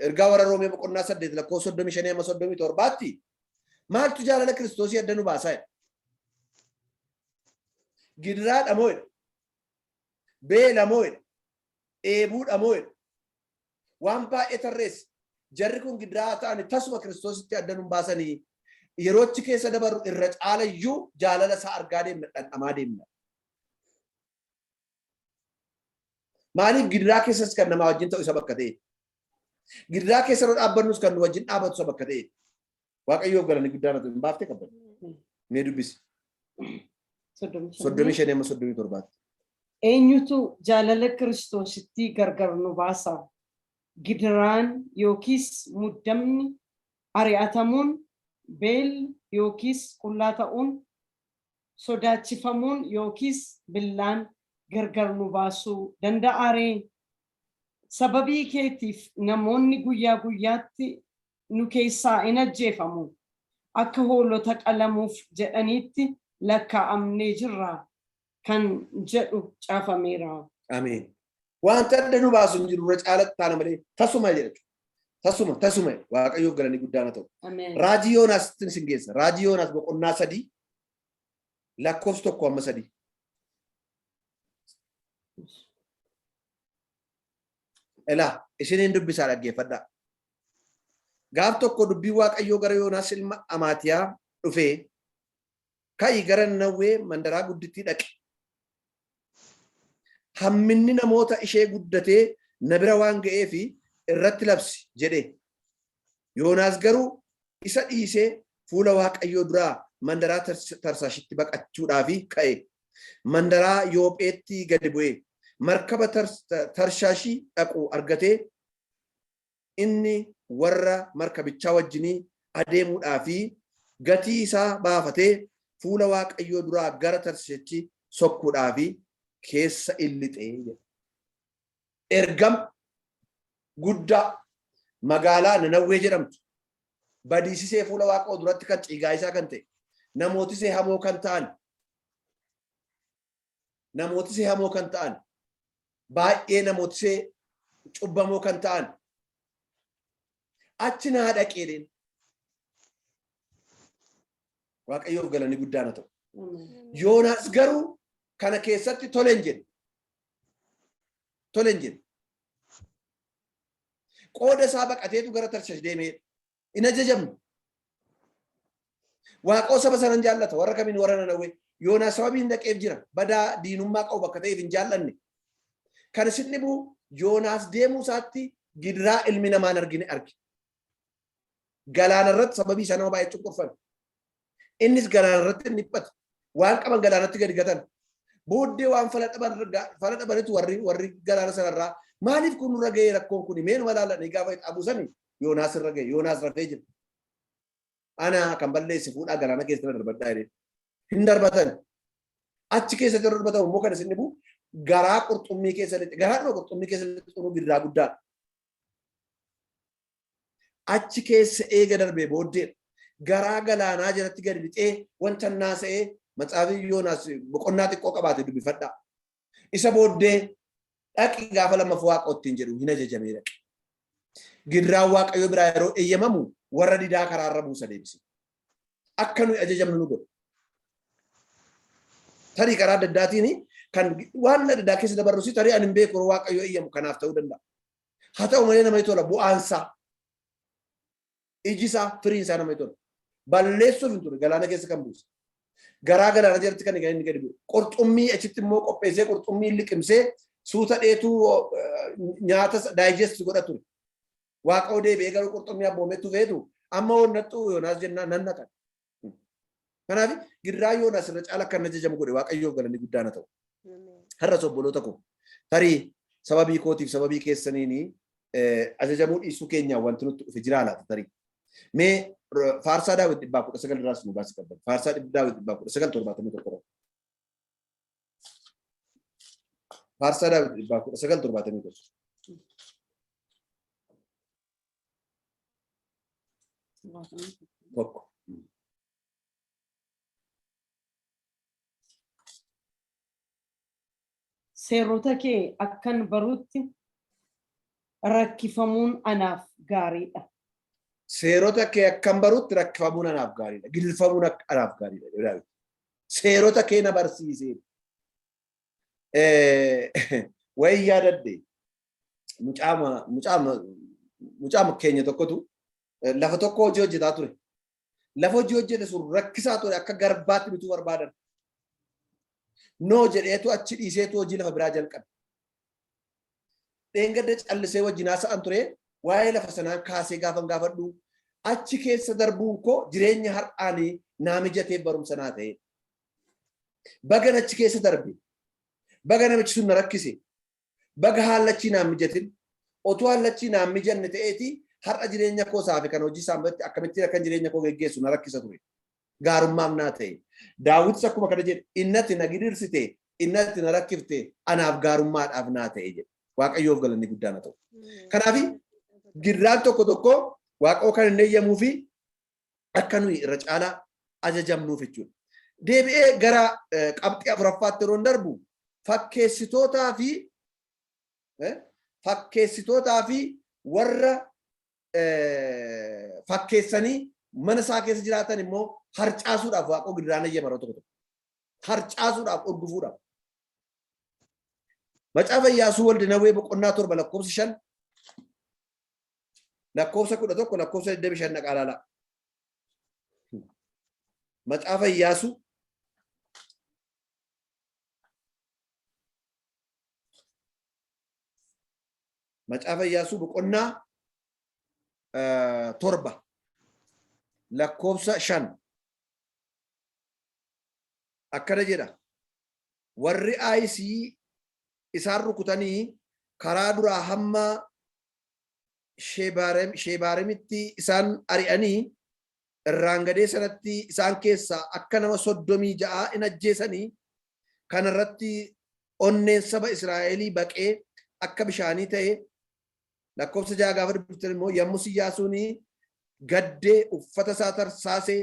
ergaa warra Roomee boqonnaa 8 lakkoofsa 35 hamma 37tti, "Maaltu jaalala Kiristoosii adda nu baasaa?" jedha. "Gidiraadha moo?" jedha. "Beela moo?" jedha. "Dheebuudha moo?" jedha. Waan baay'ee tarreessa. Jarri kun gidiraa ta'an tasuma Kiristoositti adda nu baasanii, yeroochi keessa dabarru irra caalayyuu jaalala isaa argaa deemna, dhandhamaa deemna. Maaliif? Gidiraa keessas kan namaa wajjin ta'u isa bakka ta'e. Gidiraa keessa yeroo dhaabbannus kan nu wajjin dhaabatu isa bakka ta'e. Waaqayyoof galanni guddaan haa ta'u. Hin baaftee qabban. Mee dubbisi. 35 hamma 37tti. Eenyutu jaalala Kiristoositti gargar nu baasa? Gidiraan yookiis muddamni, ari'atamuun, beelli yookiis qullaa ta'uun, sodaachifamuun yookiis billaan gargar nu baasuu danda'a ree? Sababii keetiif namoonni guyyaa guyyaatti nu keessaa in ajjeefamu. Akka hoolota qalamuuf jedhaniitti lakkaa'amnee jirra kan jedhu caafameera. Ameen. Wanta adda nu baasu hin jiru, irra caalatti taana malee tasuma jedha. Tasuma, tasuma. Waaqayyoof galanii guddaan haa ta'u. Ameen. Raajii Yoonaas isin geessa. Raajii Yoonaas boqonnaa 3, lakkoofsa 1 hamma 3. Ilaa, isiniin dubbisaa, dhaggeeffadhaa. Gaaf tokko dubbii Waaqayyoo gara Yoonaas ilma Amaatiyaa dhufee, "Ka'i, gara Nanawwee mandaraa guddittii dhaqi. Hamminni namoota ishee guddatee na bira waan ga'eefi irratti labsi" jedhe. Yoonaas garuu isa dhiisee fuula Waaqayyoo duraa mandaraa Tarsaashitti baqachuudhaaf ka'e. Mandaraa Yoopheetti gadi bu'e. Markaba Tarshaashii dhaqu argatee, inni warra markabichaa wajjinii adeemuudhaaf gatii isaa baafatee fuula Waaqayyoo duraa gara Tarshiishi sokkuudhaaf keessa illixee jedha. Ergama guddaa magaalaa Nanawwee jedhamtu badiisisee fuula Waaqoo duratti kan ciigaa isaa kan ta'e, namootisee hamoo kan ta'an, namootisee hamoo kan ta'an, baay'ee namootisee cubbamoo kan ta'an achi naa dhaqeedheen. Waaqayyoof galanii guddaan haa ta'u. Yoonaas garuu kana keessatti tole hin jedhe. Tole hin jedhe. Qooda isaa baqateetu gara Tarshash deemee hin ajajamne. Waaqoo saba sanan jaallata, warra kamiin? Warra Nanawwee. Yoonaas sababii hin dhaqeef jira. Badaa diinummaa qabu bakka ta'eef hin jaallanne. Kan isin dhibu, Yoonaas deemuu isaatti gidiraa ilmi namaa hin argine arge. Galaana irratti sababii isaa nama baay'ee cunqurfame. Innis galaana irratti hin dhiphate. Waan qaban galaanatti gadi gatan. Booddee waan fala dhaban fala dhabanitu warri galaana sanarraa, "Maaliif kun nurra ga'ee rakkoon kun? Meenuma ilaalanii" gaafa itti buusanii Yoonaas irra ga'e. Yoonaas rafee jira. "Ana kan balleesse, fuudhaa galaana keessa darbadhaa" jedhee. Hin darbatan. Achi keessatti yeroo darbatamu immoo kan isin dhibu, garaa qurxummii keessa lixe. Garaadhuma qurxummii keessa lixuun gidiraa guddaadha. Achi keessa eega darbee booddee garaa galaanaa jalatti gadi lixee wanta naasa'ee matsaafi Yoonaas boqonnaa xiqqoo qabaate dubbifadhaa. Isa booddee dhaqi gaafa lammaffaa Waaqa ittiin jedhu hin ajajamee dhaqe. Gidiraan Waaqayyo biraa yeroo eeyyamamu warra didaa karaarra buusa deebise. Akka nuyi ajajamnu nu godha. Tarii karaa adda addaatiin kan waan adda addaa keessa dabarrusi, tarii ani hin beeku, yeroo Waaqayyo eeyyamu kanaaf ta'uu danda'a. Haa ta'u malee namatti tola bu'aansaa. Iji isaa, firiin isaa namatti tola. Balleessuuf hin ture galaana keessa kan buuse. Garaa galaana jalatti kan inni gadi bu'e. Qurxummii achitti immoo qopheessee, qurxummii liqimsee, suuta dheetuu nyaata digest godha ture. Waaqoo deebi'ee garuu qurxummii abboomee tufeetu amma onnattu Yoonaas jennaan nan naqan. Kanaaf gidiraa Yoonaas irra caala akka inni ajajamu godhe. Waaqayyoof galanni guddaan haa ta'u. Har'as obboloota koo, tarii sababii kootiif sababii keessaniin ajajamuu dhiisuu keenyaan wanti nutti dhufe jira laata tarii? Mee faarsaa Daawit 119 irraas nu baasi qabdan. Faarsaa Daawit 119:71. Faarsaa Daawit 119:71. Tokko. Seerota kee akkan barutti rakkifamuun anaaf gaariidha. Seerota kee akkan barutti rakkifamuun anaaf gaariidha. Gidilfamuun anaaf gaariidha. Daawit. Seerota kee na barsiisee. Wayi yaadadde, mucaama keenya tokkotu lafa tokko hojii hojjetaa ture. Lafa hojii hojjete sun rakkisaa ture, akka garbaatti bituu barbaadan. No jedheetu achi dhiiseetu hojii lafa biraa jalqabe. Dheengadda callisee wajjin haasa'an ture, waa'ee lafa sanaa kaasee gaafan gaafadhu, "Achi keessa darbuun koo jireenya har'aanii naa mijatee barumsa naa ta'e. Bagan achi keessa darbe. Baga namichi sun na rakkise. Baga haallachii naan mijatin. Otuu haallachii naan mijanne ta'eeti har'a jireenya koo saafe kan hojii isaan biratti akkamittiin akkan jireenya koo geggeessu na rakkisa ture. Gaarummaaf naa ta'e. Daawitis akkuma kana jedhe, innati na gidirsite, innati na rakkifte anaaf gaarummaadhaaf naa ta'e jedhe. Waaqayyoof galanni guddaan haa ta'u. Kanaaf gidiraan tokko tokko Waaqoo kan hin eeyyamuu fi akka nuyi irra caalaa ajajamnuuf jechuudha. Deebi'ee gara qabxii afuraffaatti yeroon darbu, fakkeessitootaa fi warra fakkeessanii mana isaa keessa jiraatan immoo harcaasuudhaaf Waaqoo gidiraan eeyyama yeroo tokko tokko. Harcaasuudhaaf, urgufuudhaaf. Macaafa Iyyaasuu Waldi Nawwee boqonnaa 7 lakkoofsa 5, lakkoofsa 11, lakkoofsa 25 naqaa ilaalaa. Macaafa Iyyaasuu Macaafa Iyyaasuu boqonnaa 7 lakkoofsa 5 akkana jedha. Warri Aayisii isaan rukutanii karaa duraa hamma Sheebaaremitti isaan ari'anii, irraangadee sanatti isaan keessaa akka nama 36 in ajjeesanii. Kana irratti onneen saba Israa'elii baqee akka bishaanii ta'e. Lakkoofsa 6 gaafa dubbiftan immoo, yommus Iyyaasuun gaddee uffata isaa tarsaasee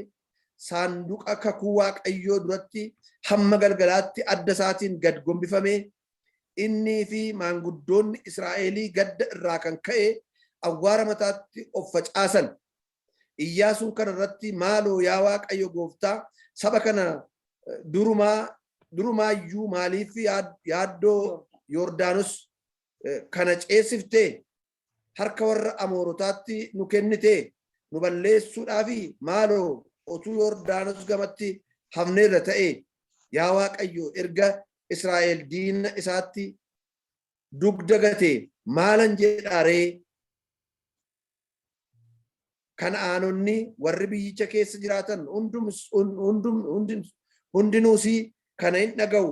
saanduqa kakuu Waaqayyoo duratti hamma galgalaatti adda isaatiin gad gombifame. Innii fi maanguddoonni Israa'elii gadda irraa kan ka'e awwaara mataatti of facaasan. Iyyaasuun kana irratti, "Maaloo yaa Waaqayyo gooftaa, saba kana durumaa iyyuu maaliif yaaddoo Yordaanos kana ceesiftee harka warra Amoorotaatti nu kennite? Nu balleessuudhaafi? Maaloo otuu Yordaanos gamatti hafneerra ta'e! Yaa Waaqayyo, erga Israa'el diina isaatti dugda gate maalan jedhaa ree? Kana'aanonni warri biyyicha keessa jiraatan hundinuus kana in dhaga'u,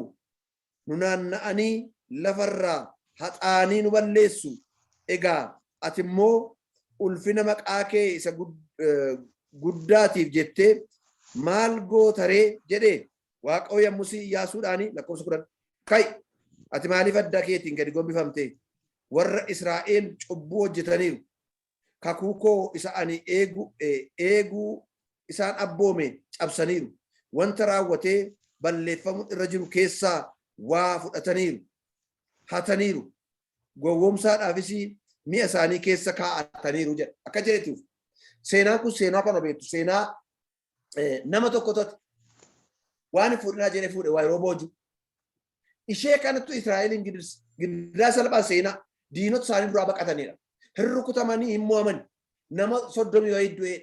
nu naanna'anii lafa irraa haxaa'anii nu balleessu. Egaa ati immoo ulfina maqaa kee isa guddaatiif jettee maal goota ree?" jedhe. Waaqayyo yommus Iyyaasuudhaan, lakkoofsa 10, "Ka'i! Ati maaliif adda keetiin gadi gombifamte? Warra Israa'el cubbuu hojjetaniiru. Kakuu koo isa ani eeguu isaan abboome cabsaniiru. Wanta raawwatee balleeffamuun irra jiru keessaa waa fudhataniiru. Hataniiru. Gowwoomsaadhaafis mi'a isaanii keessa kaa'ataniiru" jedha. Akka jedhetuuf seenaan kun seenaa kana beektu, seenaa nama tokko tote waan hin fuudhinaa jedhee fuudhe waa yeroo booju. Ishee kanattu Israa'eliin gidirse. Gidiraa salphaa seenaa diinota isaanii duraa baqatanidha. Hin rukutamanii, hin mo'aman. Nama 30 wayii du'ee.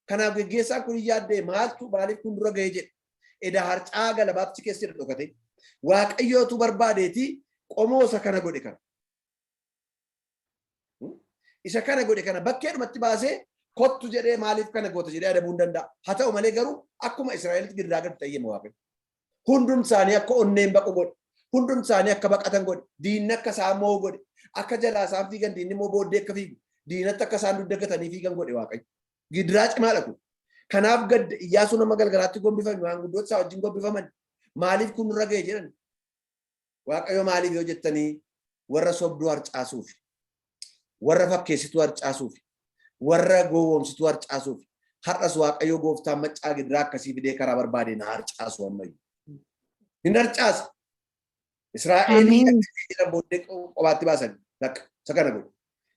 Kanaaf geggeessaan kun hin yaaddee, maaltu maaliif kun dura ga'ee jedhe. Edaa harcaa galabaatti keessa jira dhokate. Waaqayyootu barbaadeeti qomoo isa kana godhe kana. Isa kana godhe kana bakkeedhumatti baasee kottu jedhee maaliif kana goota jedhee adabuu hin danda'a. Haa ta'u malee garuu akkuma Israa'elitti gidiraa gadi xayyema Waaqayyo. Hundum isaanii akka onneen baqu godhe. Hundum isaanii akka baqatan godhe. Diinni akka isaan mo'u godhe. Akka jalaa isaan fiigan, diinni immoo booddee akka fiigu. Diinatti akka isaan dugda gatanii fiigan godhe Waaqayyo. Gidiraa cimaadha kun. Kanaaf gadda Iyyaasuun amma galgalaatti gombifame, maanguddoota isaa wajjin gombifaman. Maaliif kun nurra ga'e jedhan. Waaqayyo maaliif yoo jettanii, warra sobduu harcaasuuf, warra fakkeessituu harcaasuuf, warra gowwoomsituu harcaasuuf. Har'as Waaqayyo gooftaan maccaa gidiraa akkasii fidee karaa barbaade na harcaasu ammayyuu. Hin harcaasa. Israa'elii Ameen. jedhan booddee qobaatti baasan lakka isa kana godhu.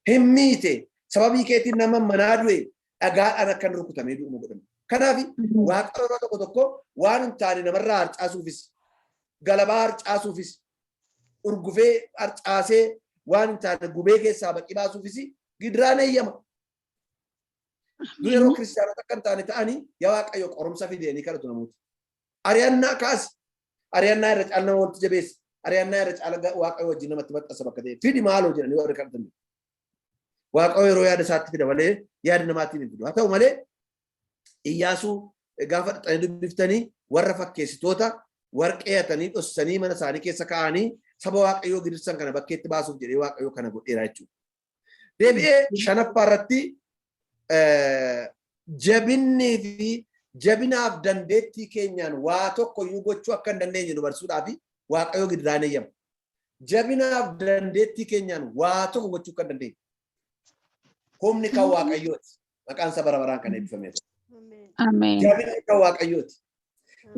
Hin miite, sababii keetiin nama manaa du'e dhagaadhaan akka inni rukutamee du'u godhame. Kanaaf Waaqa yeroo tokko tokko waan hin taane namarraa harcaasuufis, galabaa harcaasuufis, urgufee harcaasee waan hin taane gubee keessaa baqii baasuufis gidiraan eeyyama. Dur yeroo kiristaanota akka hin taane ta'anii yaa Waaqayyo qorumsa fideeni kadhatu namooti. Ari'annaa kaasi. Ari'annaa irra caala nama walitti jabeessa. Ari'annaa irra caala Waaqayyo wajjin namatti maxxansa bakka ta'e. Fidi maaloo jedhanii warri kadhatan. Waaqayyo yeroo yaada isaatti fida malee yaada namaatiin hin fidu. Haa ta'u malee, Iyyaasuu gaafa dhaxxanii dubbiftanii warra fakkeessitoota Warqee hatanii dhossanii mana isaanii keessa kaa'anii saba Waaqayyoo gidirsan kana bakkeetti baasuuf jedhee Waaqayyoo kana godheera jechuudha. Deebi'ee shanaffaa irratti, jabinnii fi jabinaaf dandeettii keenyaan waa tokko iyyuu gochuu akka hin dandeenye nu barsiisuudhaaf Waaqayyoo gidiraan eeyyama. Jabinaaf dandeettii keenyaan waa tokko gochuu akka hin dandeenye. Humni kan Waaqayyooti. Maqaan isaa bara baraan kan eebbifame. Ameen. Jabinni kan Waaqayyooti.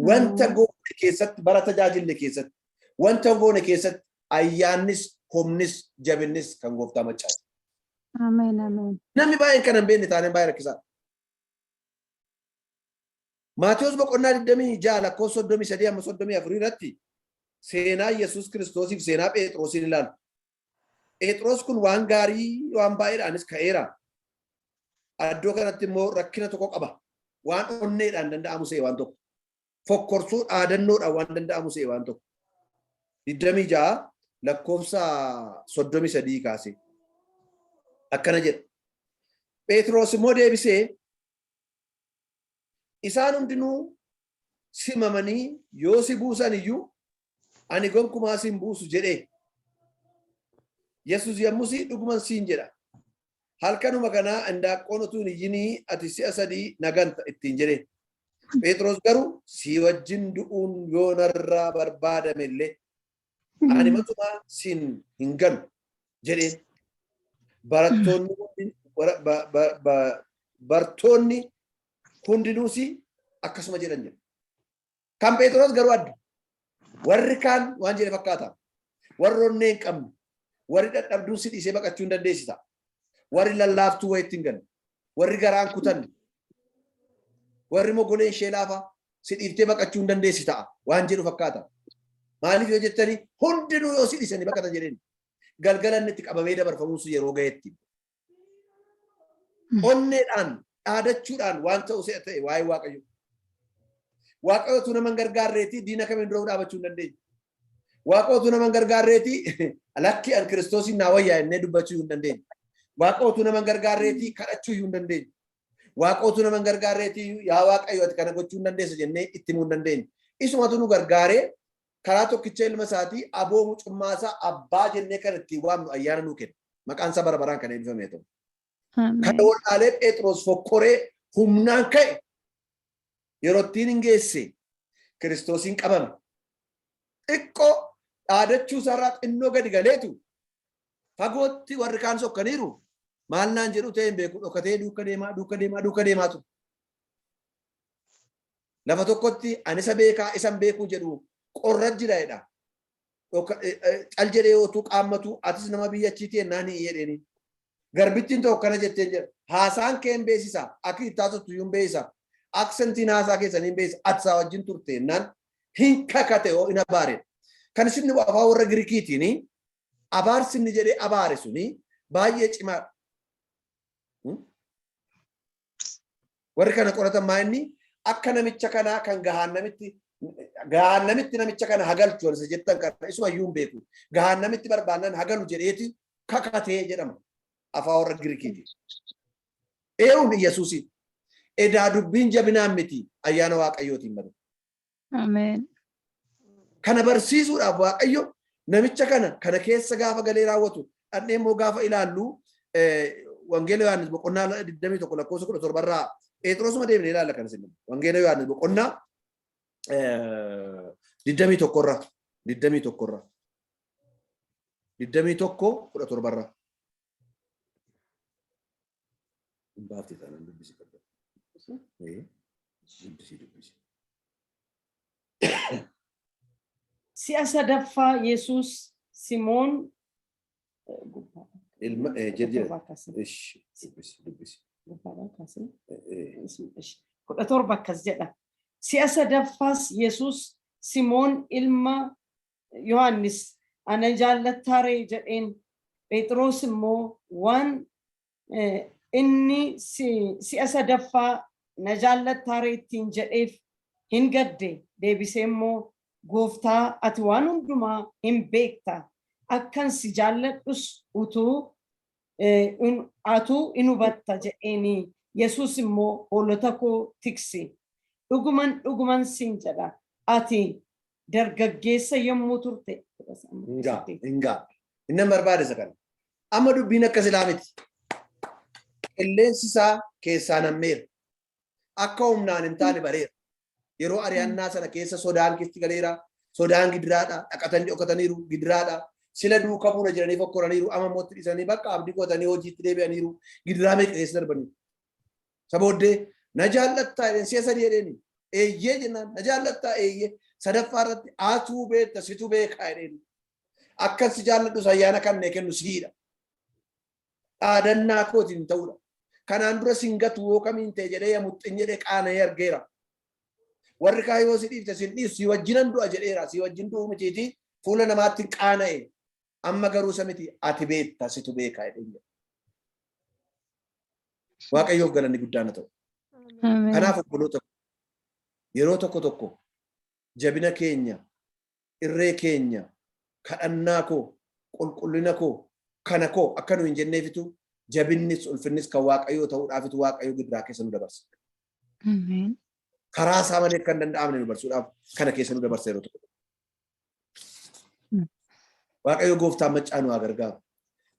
Wanta goone keessatti, bara tajaajille keessatti, wanta goone keessatti ayyaannis, humnis, jabinnis kan Gooftaa maccaati. Ameen. Ameen. Namni baay'een kana hin beekne taaneen baay'ee rakkisaadha. Maatiyus boqonnaa 26 lakkoofsa 33 hamma 34 irratti seenaa Yesuus Kiristoosiif seenaa Phexrosiin ilaalu. Phexros kun waan gaarii waan baay'eedhaanis ka'eera. Iddoo kanatti immoo rakkina tokko qaba. Waan onneedhaan danda'amu se'e waan tokko. Fokkorsuu dhaadannoodhaan waan danda'amu se'e waan tokko. 26 lakkoofsa 33 kaasee. Akkana jedha. Phexros immoo deebisee, "Isaan hundinuu simamanii yoo si buusan iyyuu ani gonkumaa si hin buusu" jedhee. Yesus yommus, "Dhuguman siin jedha. Halkanuma kanaa indaaqqoon utuu hin iyyinii ati si'a sadii na ganta" ittiin jedhee. Phexros garuu, "Si wajjin du'uun yoo narraa barbaadame illee ani matumaa siin hin ganu" jedheen. Barattoonni hundinuus akkasuma jedhan jedha. Kan Phexros garuu adda. Warri kaan waan jedhe fakkaata. Warri onnee hin qabne, warri dadhabduun si dhiisee baqachuu hin dandeessisa. Warri lallaaftuu wayitti hin ganne, warri garaan kutanne, warri mogoleen ishee laafa si dhiiftee baqachuu hin dandeessi ta'a waan jedhu fakkaata. Maaliif yoo jettanii, hundinuu yoo si dhiisanii baqatan jedheen. Galgala inni itti qabamee dabarfamuun sun yeroo gahetti. Onneedhaan dhaadachuudhaan waan ta'u se'a ta'e waa'ee Waaqayyo. Waaqayyootu nama hin gargaarreetii diina kamiin dura dhaabachuu hin dandeenye. Waaqayyootu nama hin gargaarreetii lakki an Kiristoosiin naa wayyaa jennee dubbachuu hin dandeenye. Waaqayyootu nama hin gargaarreetii kadhachuu hin dandeenye. Waaqayyootu nama hin gargaarreetii yaa Waaqayyo, ati kana gochuu hin dandeessa jennee itti himuu hin dandeenye. Isumatu nu gargaaree karaa tokkicha ilma isaatii aboo mucummaa isaa abbaa jennee kan ittiin waamnu ayyaana nuu kenna. Maqaan isaa bara baraan kan eebbifame ta'u. Kana waldhaalee Phexros fokkoree humnaan ka'e, yeroo ittiin hin geesse Kiristoosiin qabame. Xiqqoo dhaadachuu isaarraa xinnoo gadi galeetu fagootti warri kaan sokkaniiru, maal naan jedhu ta'e hin beeku, dhokatee duuka deemaa, duuka deemaa, duuka deemaa ture. Lafa tokkotti ani isa beekaa isan beekuu jedhu qorra jira jedha. Cal jedhee otuu qaammatu, "Atis nama biyya achiitii?" jennaan, "Hin" jedheeni. Garbittiin tokko kana jetteen jedha. "Haasaan kee hin beeksisa. Akki itti haasoftu iyyuu hin beeksisa. Accentiin haasaa keessanii hin beeksisa. Ati isaa wajjin turte" jennaan hin kakate hoo hin abaare. Kan isin afaan warra Girikiitiin abaarsi inni jedhee abaare suni baay'ee cimaadha. Warri kana qoratan maa inni akka namicha kanaa kan gahaannamitti namicha kana hagalchu isa jettan kana isuma iyyuu hin beeku. Gahaannamitti barbaannan hagalu jedheeti kakatee jedhama afaan warra Girikiiti. Eewun Yesuusiin. Edaa dubbiin jabinaan miti, ayyaana Waaqayyootiin malee. Ameen. Kana barsiisuudhaaf Waaqayyo namicha kana keessa gaafa galee raawwatu dhandhee immoo gaafa ilaallu, Wangeela Yohaannis boqonnaa 21 lakkoofsa 17 irraa Phexrosuma deemnee ilaalla kan isin. Wangeela Yohaannis boqonnaa 21 irraa, 21 irraa, 21 17 irraa. Hin baafte taanaan dubbisi qabda. Dubbisi, dubbisi. Si'a sadaffaa Yesuus Simoon Ilma jedhi jedhi. Ishi, dubbisi, dubbisi. 17 akkas jedha. Si'a sadaffaas Yesuus, "Simoon ilma Yohaannis, ana jaallattaa ree?" jedheen. Phexros immoo waan inni si'a sadaffaa "Na jaallattaa ree?" ittiin jedheef hin gadde. Deebisee immoo, "Gooftaa, ati waan hundumaa hin beekta. Akkan si jaalladhus utuu atuu in hubatta" jedheeni. Yesuus immoo, "Hoolota koo tiksi. Dhuguman dhuguman siin jedha. Ati Dargaggeessa yommuu turte. Hingaa, hingaa. Inni barbaade isa kana. Amma dubbiin akka silaa miti. Qilleensi isaa keessaa nammeera. Akka humnaan hin taane bareera. Yeroo ari'annaa sana keessa sodaan keessi galeera. Sodaan gidiraadha. Dhaqatanii dhokataniiru gidiraadha. Sila duukaa buuna jedhanii fokkoraniiru. Amma immoo itti dhiisanii bakka abdii qootanii hojiitti deebi'aniiru. Gidiraa meeqa keessa darbaniiru. Isa booddee na jaallattaa jedheen si'a sadii jedheeni. Eeyyee jennaan na jaallattaa eeyyee. Sadaffaa irratti atuu beekta situ beekaa jedheen. Akkan si jaalladhus ayyaana kan nee kennu siidha. Dhaadannaa kootiin ta'uudha. Kanaan dura sin gatu yoo kamiin ta'e jedhee yamuxxin jedhee qaana'ee argeera. Warri kaan yoo si dhiifte sin dhiisu si wajjinan du'a jedheera. Si wajjin du'uu mitiiti fuula namaatti qaana'e. Amma garuu isa miti ati beekta situ beekaa jedheen jedha. Waaqayyoof galanni guddaan haa ta'u. Ameen. Kanaaf obboloota yeroo tokko tokko jabina keenya, irree keenya, kadhannaa koo, qulqullina koo, kana koo akka nu hin jenneefitu jabinnis ulfinnis kan Waaqayyoo ta'uudhaafitu Waaqayyo gidiraa keessa nu dabarsa. Ameen. Karaa isaa malee kan danda'amne nu barsuudhaaf kana keessa nu dabarsa yeroo tokko. Waaqayyo gooftaan maccaa nu haa gargaaru.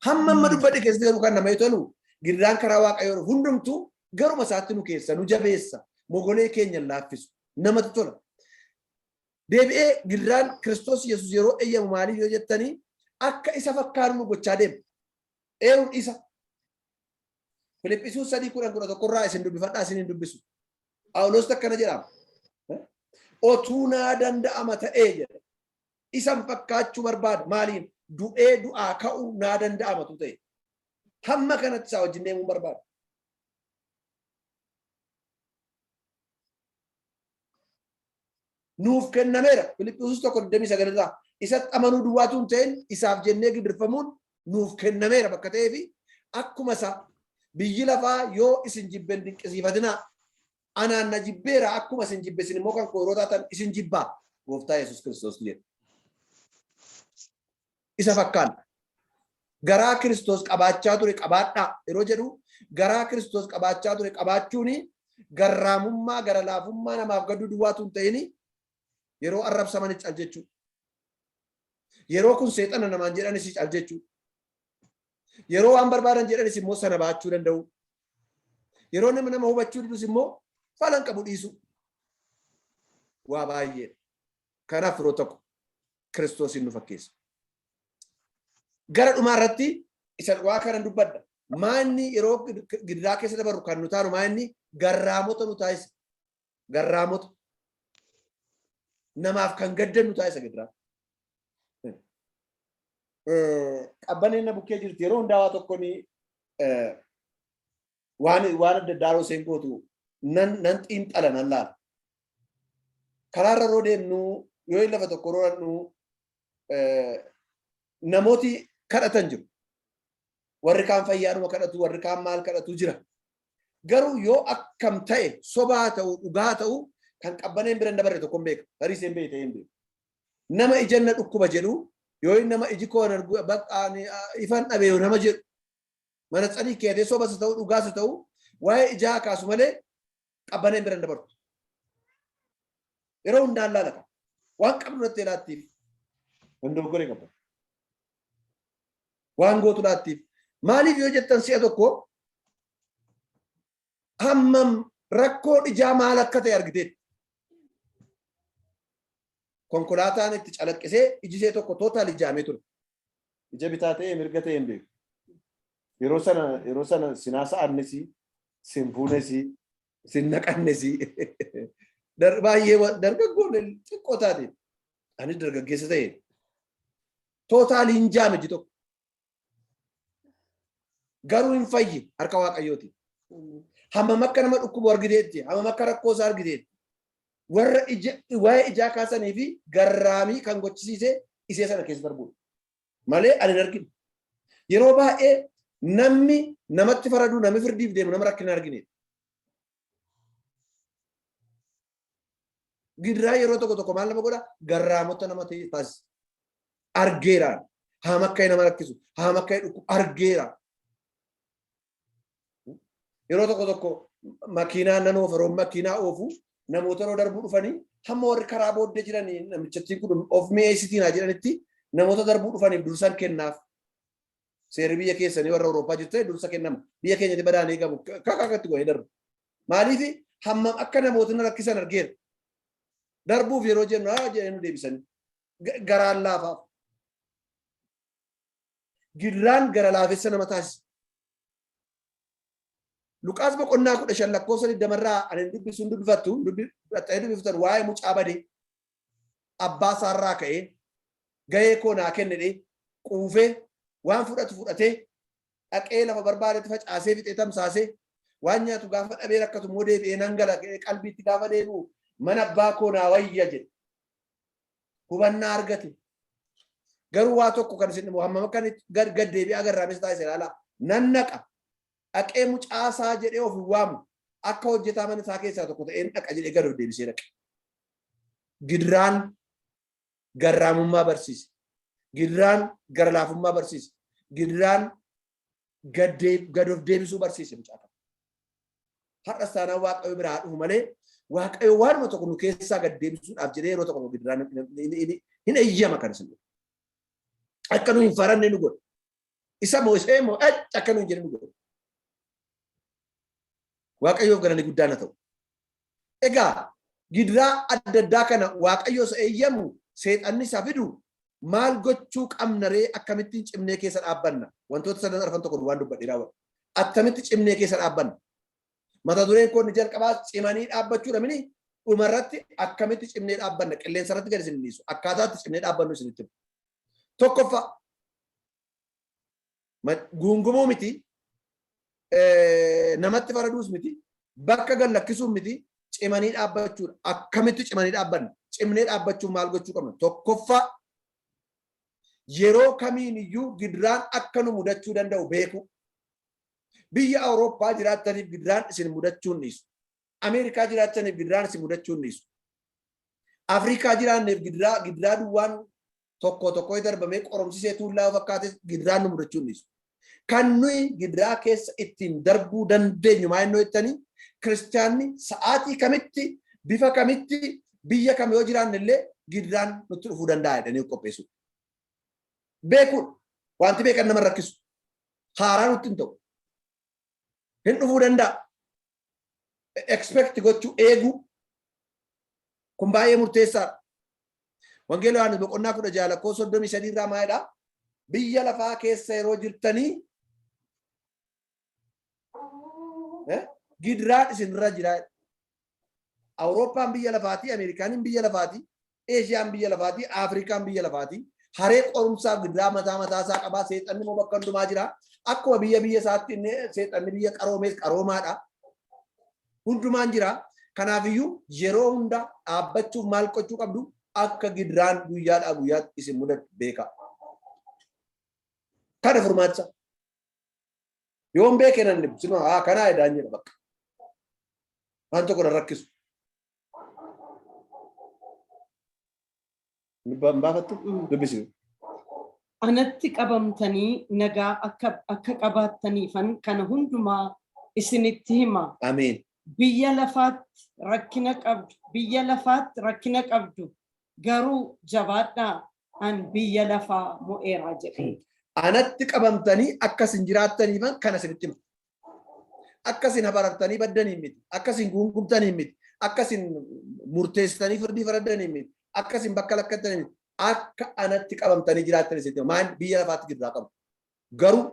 Hamma amma dubbadhe keessatti garuu kan namatti tolu gidiraan karaa Waaqayyoo hundumtuu garuma isaatti nu keessa nu jabeessa mogolee keenya hin laaffisu namatti tola. Deebi'ee gidiraan Kiristoos Yesuus yeroo eeyyamu maaliif yoo jettanii akka isa fakkaanu nu gochaa deema. Eeruun isa. Filiphisius 3:10-11 irraa isin dubbifadhaa isin hin dubbisu. Phaawulos akkana jedha. Otuu naa danda'ama ta'ee jedha. Isan fakkaachuu barbaada. Maaliin? Du'ee du'aa ka'uu naa danda'amatu ta'e. Hamma kanatti isaa wajjin deemuun barbaada. Nuuf kennameera. Filiphisius 1:29 irraa. Isatti amanuu duwwaatu hin ta'in isaaf jennee gidirfamuun nuuf kennameera bakka ta'eefi akkuma isaa biyyi lafaa yoo isin jibbe hin dinqisiifatinaa. Anaan na jibbeera akkuma isin jibbe isin immoo kan koo yeroo taatan isin jibbaa. Gooftaa Yesuus Kiristoos jedhe. Isa fakkaanna. Garaa Kiristoos qabaachaa ture qabaadhaa yeroo jedhu garaa Kiristoos qabaachaa ture qabaachuun garraamummaa gara laafummaa namaaf gadduu duwwaatu hin ta'in yeroo arrabsamanis cal jechuu. Yeroo kun seexana namaan jedhanis cal jechuu. Yeroo waan barbaadan jedhanis immoo sana baachuu danda'u. Yeroo nama nama hubachuu didus immoo falan qabu dhiisu. Waa baay'eedha. Kanaaf yeroo tokko Kiristoosiin nu fakkeessa. Gara dhumaa irratti isa waa kana dubbadha. Maanni yeroo gidiraa keessa dabarru kan nu taanu maanni garraamota nu taasisa. Garraamota. Namaaf kan gaddan nu taasisa gidiraa. Qabbaneen na bukkee jirti yeroo hundaa waa tokko ni waan waan adda addaa yeroo isheen gootu nan nan xiinxala nan laala. Karaarra yeroo deemnu yoo lafa tokko yeroo dhaqnu namooti kadhatan jiru. Warri kaan fayyaadhuma kadhatu, warri kaan maal kadhatu jira. Garuu yoo akkam ta'e sobaa ta'u dhugaa ta'u kan qabbaneen bira hin dabarre tokko hin beeka. Tarii isheen beekte hin beeku. Nama ijan na dhukkuba jedhu yoo inni nama iji koo hin argu bakka ani ifan dhabe yoo nama jedhu mana tsadii keetee sobas ta'u dhugaas ta'u waa'ee ijaa kaasu malee qabbaneen bira hin dabartu. Yeroo hundaan laalata. Waan qabdu irratti laattiif. Hin dogoggoree qabda. Waan gootu laattiif. Maaliif yoo jettan si'a tokko hammam rakkoon ijaa maal akka ta'e argiteetti. Konkolaataan itti calaqqisee iji ishee tokko tootaal ijaamee ture. Ija bitaa ta'ee mirga ta'ee hin beeku. Yeroo sana yeroo sana sin haasa'annis sin fuunes sin naqannes baay'ee dargaggoon xiqqoo taate anis dargaggeessa ta'e tootaal hin jaame iji tokko. Garuu hin fayyi harka Waaqayyooti. Hammam akka nama dhukkubu argiteetti, hammam akka rakkoo isaa argiteetti. Warra ija waa'ee ijaa kaasanii fi garraamii kan gochisiise isee sana keessa darbuudha. Malee ani hin argine. Yeroo baay'ee namni namatti faraduu namni firdiif deemu nama rakkina hin argine. Gidiraa yeroo tokko tokko maal nama godha? Garraamota nama taasisa. Argeeraan. Haam akka nama rakkisu, haam akka dhukkubu argeera. Yeroo tokko tokko makiinaa nan oofa, yeroo makiinaa oofu namoota yeroo darbuu dhufanii Hamma warri karaa booddee jiran namichattiin kun of mi'eessitiin haa jedhanitti namoota darbuu dhufaniif dursan kennaaf. Seerri biyya keessanii warra Awurooppaa jirtu ta'e dursa kennama. Biyya keenyatti badaan eegamu kakakatti godhee darbu. Maaliif hammam akka namootni rakkisan argeera. Darbuuf yeroo jennu haa jedhanii nu deebisanii. Garaan laafaaf. Gidiraan gara laafessa nama taasisa. Luqaas boqonnaa 15 lakkoofsa 20rraa ani dubbisuun dubbifattu dubbifatan waa'ee mucaa badee abbaa isaarraa ka'ee gahee koo naa kennedhe quufee waan fudhatu fudhatee dhaqee lafa barbaadetti facaasee fixee tamsaasee waan nyaatu gaafa dhabee rakkatu immoo deebi'ee nan gala qalbiitti gaafa deebi'u mana abbaa koo naa wayya jedhe. Hubannaa argate. Garuu waa tokko kan isin hammam akka gad gad deebi'aa garraames taasise ilaalaa. Nan naqa. Dhaqee mucaasaa jedhee of hin waamu. Akka hojjetaa mana isaa keessaa tokko ta'een dhaqa jedhee gad of deebisee dhaqe. Gidiraan garraamummaa barsiise. Gidiraan gara laafummaa barsiise. Gidiraan gad of deebisuu barsiise mucaa kana. Har'as taanaan Waaqayyo biraa haa dhufu malee, Waaqayyo waanuma tokko nu keessaa gad deebisuudhaaf jedhee yeroo tokko gidiraan hin eeyyama kan isin. Akka nu hin faranne nu godha. Isa moo ishee moo akka nu hin jedhe nu godha. Waaqayyoof galanni guddaan haa ta'u. Egaa gidiraa adda addaa kana Waaqayyo isa eeyyamu, seexanni isa fidu, maal gochuu qabna ree? Akkamittiin cimnee keessa dhaabbanna? Wantoota sadan arfan tokko waan dubbadhee raawwadha. Attamitti cimnee keessa dhaabbanna? Mata dureen koo inni jalqabaa cimanii dhaabbachuudha mini? Dhumarratti akkamitti cimnee dhaabbanna? Qilleensa irratti gadi isin dhiisu. Akkaataa itti cimnee dhaabbannu isinitti himu. Tokkoffaa, guungumuu miti, namatti faraduus miti, bakka gad lakkisuun miti, cimanii dhaabbachuudha. Akkamitti cimanii dhaabbanna? Cimnee dhaabbachuun maal gochuu qabna? Tokkoffaa, yeroo kamiin iyyuu gidiraan akka nu mudachuu danda'u beekuu. Biyya Awurooppaa jiraattaniif gidiraan isin mudachuu hin dhiisu. Ameerikaa jiraattaniif gidiraan isin mudachuu hin dhiisu. Afrikaa jiraanneef gidiraa duwwaan tokko tokko darbamee qoromsisee tuullaa yoo fakkaates gidiraan nu mudachuu hin dhiisu. Kan nuyi gidiraa keessa ittiin darbuu dandeenyu maal inni jettanii, kiristaanni sa'aatii kamitti, bifa kamitti, biyya kam yoo jiraanne illee gidiraan nutti dhufuu danda'a jedhanii qopheessu. Beekuun wanti beekan nama rakkisu. Haaraa nutti hin ta'u. Hin dhufuu danda'a. Expect gochuu, eeguu. Kun baay'ee murteessaadha. Wangeela Yohaannis boqonnaa 16 lakkoofsa 33 irraa maalidha? Biyya lafaa keessa yeroo jirtanii gidiraan isinirra jira. Awurooppaan biyya lafaati, Ameerikaaniin biyya lafaati, Eeshiyaan biyya lafaati, Afrikaan biyya lafaati. Haree qorumsaaf gidiraa mataa mataa isaa qabaa. Seexanni immoo bakka hundumaa jira. Akkuma biyya biyya isaatti inni seexanni biyya qaroomees qaroomaadha. Hundumaan jira. Kanaafiyyuu yeroo hunda dhaabbachuuf maal gochuu qabdu? Akka gidiraan guyyaadhaa guyyaatti isin mudatu beekaa. Kana furmaatisa. Yoon beekee nan dhibu. Sinuma haa kanaa edaan jedha bakka. Waan tokko na rakkisu. Hin baafattu? Dubbisi. Anatti qabamtanii nagaa akka qabaattaniifan kana hundumaa isinitti hima. Ameen. Biyya lafaatti rakkina qabdu, biyya lafaatti rakkina qabdu, garuu jabaadhaa, an biyya lafaa mo'eera jedhe. Anatti qabamtanii akka isin jiraattaniifan kana isinitti hima. Akka isin habarartanii baddaniin miti. Akka isin guungumtaniin miti. Akka isin murteessitanii firdii faraddaniin miti. Akka isin bakka lakkattaniin miti. Akka anatti qabamtanii jiraattan isinitti hima. Maal? Biyya lafaatti gidiraa qabu. Garuu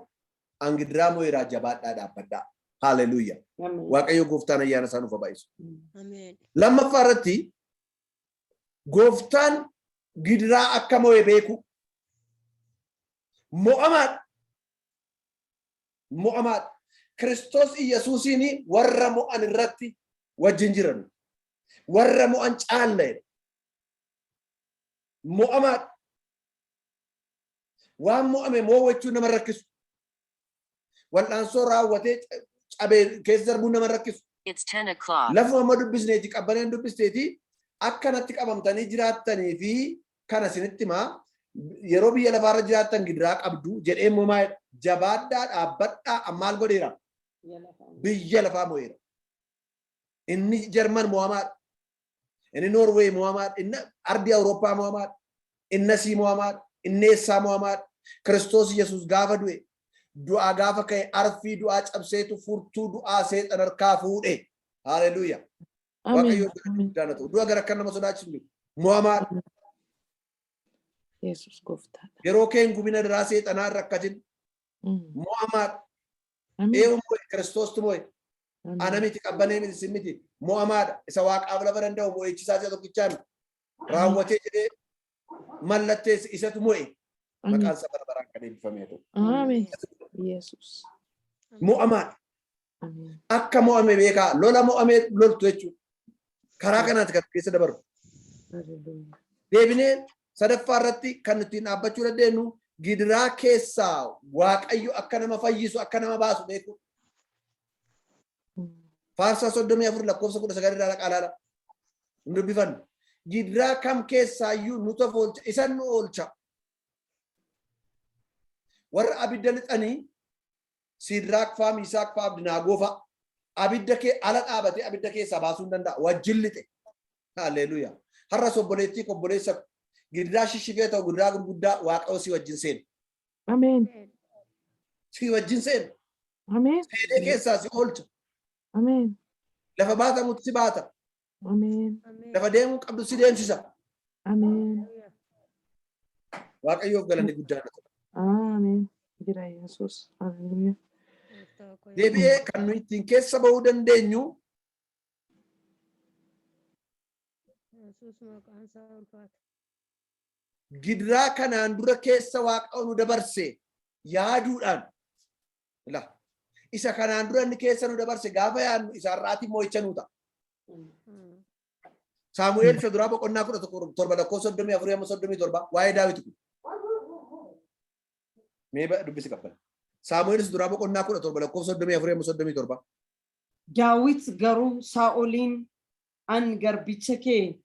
an gidiraa mo'eeraa, jabaadhaa dhaabbadhaa. Haaleluyyaa. Ameen. Waaqayyo gooftaan ayyaana isaa nuuf haa baay'isu. Ameen. Lammaffaa irratti, gooftaan gidiraa akka mo'e beeku. Mo'amaadha. Mo'amaadha. Kiristoos Iyyasuusiin warra mo'an irratti wajjin jiran. Warra mo'an caalla jedha. Mo'amaadha. Waan mo'ame mo'achuu nama rakkisu. Wal'aansoo raawwatee cabee keessa darbuu nama rakkisu. It's 10 o'clock. Lafuma amma dubbisneeti, qabbaneen dubbisteeti, akkanatti qabamtanii jiraattanii fi kana isinitti himaa, yeroo biyya lafaarra jiraattan gidiraa qabdu jedhee immoo maal? Jabaadhaa dhaabbadhaa, ammaal godheera? Biyya lafaa. Biyya lafaa mo'eera. Inni Jarman mo'amaadha. Inni Noorweey mo'amaadha. Inni ardii Awurooppaa mo'amaadha. Inni asii mo'amaadha. Inni eessaa mo'amaadha. Kiristoos Yesuus gaafa du'e, du'aa gaafa ka'e, arfii du'aa cabseetu furtuu du'aa seexan harkaa fuudhe. Haaleluyyaa. Ameen. Waaqayyo Ameen. guddaan haa ta'u. Du'a gara akka nama sodaachisu miti. Mo'amaadha. Yesuus gooftaadha. Yeroo kee hin gubina, daraa seexanaa hin rakkatin. Mo'amaadha. Ameen. Eewu mo'e? Kiristoostu mo'e. Ameen. Ana miti, qabbanee miti, sin miti. Mo'amaadha. Isa waaqaaf lafa danda'u mo'ichisaa isa tokkichaan raawwatee jedhee mallatteesse, isatu mo'e. Ameen. Maqaan isaa bara baraan kan eebbifamee ta'u. Ameen. Yesuus. Mo'amaadha. Ameen. Akka mo'ame beekaa, lola mo'amee loltu jechuudha. Karaa kanaati kan keessa dabarru. Hallelujah. Deebinee sadaffaa irratti kan ittiin dhaabbachuu dandeenyu, gidiraa keessaa Waaqayyo akka nama fayyisu, akka nama baasu beeku. Faarsaa 34 lakkoofsa 19 irraa dhaqaa ilaala. Hin dubbifannu. Gidiraa kam keessaayyuu nu oolcha, isan nu oolcha. Warra abidda lixanii, Sidraak faa, Miisaak faa, Abdinaagoo faa, abidda kee ala dhaabatee abidda keessaa baasuu hin danda'a. Wajjin lixe. Haalleluuyaa. Har'as obboleettii, obboleessa, gidiraa shishifee ta'u, gidiraa gurguddaa, Waaqayyo si wajjin seena. Ameen. Si wajjin seena. Ameen. Seenee keessaa si oolcha. Ameen. Lafa baatamutti si baata. Ameen. Lafa deemuu qabdu si deemsisa. Ameen. Waaqayyoof galanni guddaan haa ta'u. Ameen. Jira Yesuus. Hallelujah. Deebi'ee kan nuyi ittiin keessa bahuu dandeenyu Yesuus maqaan isaa ulfaata. Gidiraa kanaan dura keessa Waaqayyo nu dabarse yaaduudhaan la isa kanaan dura inni keessa nu dabarse gaafa yaadnu, isa har'aatiin mo'icha nuu ta'a. Saamu'eel isa duraa boqonnaa 17 lakkoofsa 34 hamma 37, waa'ee Daawit kun. Mee dubbisi qabbana. Saamu'eel isa duraa boqonnaa 17 lakkoofsa 34 hamma 37. Daawit garuu Saa'oliin, "An garbicha kee,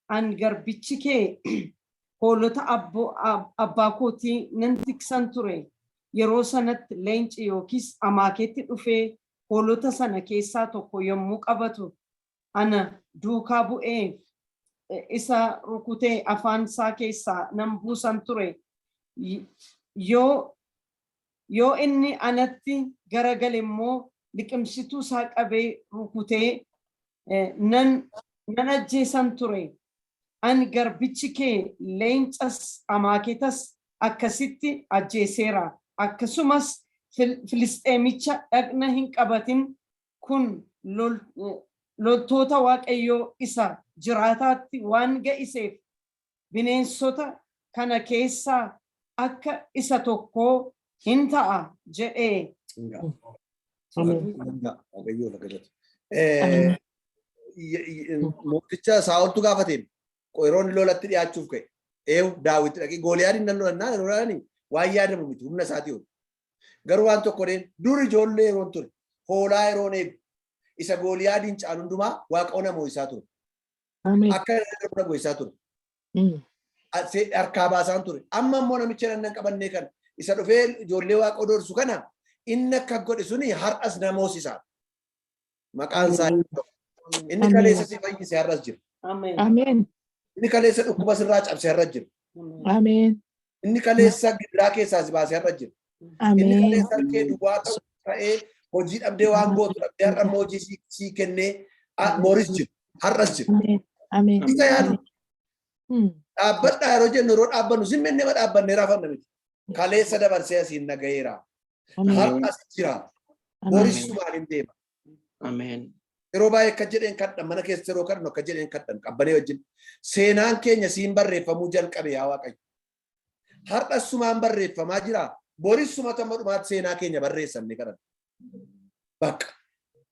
an garbichi kee hoolota abbaa kootii nan tiksan ture. Yeroo sanatti leenci yookiis amaakeetti dhufee hoolota sana keessaa tokko yommuu qabatu, ana duukaa bu'ee isa rukutee afaan isaa keessaa nan buusan ture. Yoo inni anatti garagale immoo liqimsituu isaa qabee rukutee nan ajjeesan ture. Ani garbichi kee leencas amaaketas akkasitti ajjeeseera. Akkasumas Filisxeemicha dhaqna hin qabatin kun loltoota Waaqayyoo isa jiraataatti waan ga'iseef, bineensota kana keessaa akka isa tokkoo hin ta'a" jedhee. Ameen. Waaqayyoo lafa galatu. Mooticha Saa'oltu gaafateen yeroo inni lolatti dhiyaachuuf ka'e. Eewu Daawit dhaqee Gooliyaadiin nan lolannaa yeroo lolanii waan yaadamu miti, humna isaatii ol. Garuu waan tokko deen, dur ijoollee yeroon ture, hoolaa yeroon eegu, isa Gooliyaadiin caalu hundumaa Waaqa nama isaa ture. Ameen. Akka inni darbu isaa ture. Harkaa baasaan ture. Amma immoo namicha nan qabannee kana isa dhufee ijoollee Waaqa odoorsu kana, inni akka godhe suni har'as namoosisa. Maqaan isaa inni Ameen. kaleessa si fayyise har'as jira. Ameen. Ameen. Inni kaleessa dhukkuba sirraa cabse har'as jira. Ameen. Inni kaleessa gidiraa keessaa si baase har'as jira. Inni Ameen. kaleessa harkee duwwaa ta'u ta'ee hojii dhabdee, waan gootu dhabdee, har'a immoo hojii sii kennee mooris jira. Har'as jira. Ameen. Ameen. Isa yaadu dhaabbadhaa yeroo jennu, yeroo dhaabbannu simmennee ma dhaabbannee raafanna miti. Kaleessa dabarsee asiin nagayeera. Ameen. Har'as jira. Ameen. Boris sumaan hin deema. Ameen. Yeroo baay'ee akka jedheen kadhan, mana keessa yeroo kadhannu akka jedheen kadhan qabbanee wajjin. Seenaan keenya siin barreeffamuu jalqabe, yaa Waaqayyo. Har'as sumaan barreeffamaa jira. Boris sumata amma dhumaatti seenaa keenya barreessan ni kadhan. Bakka.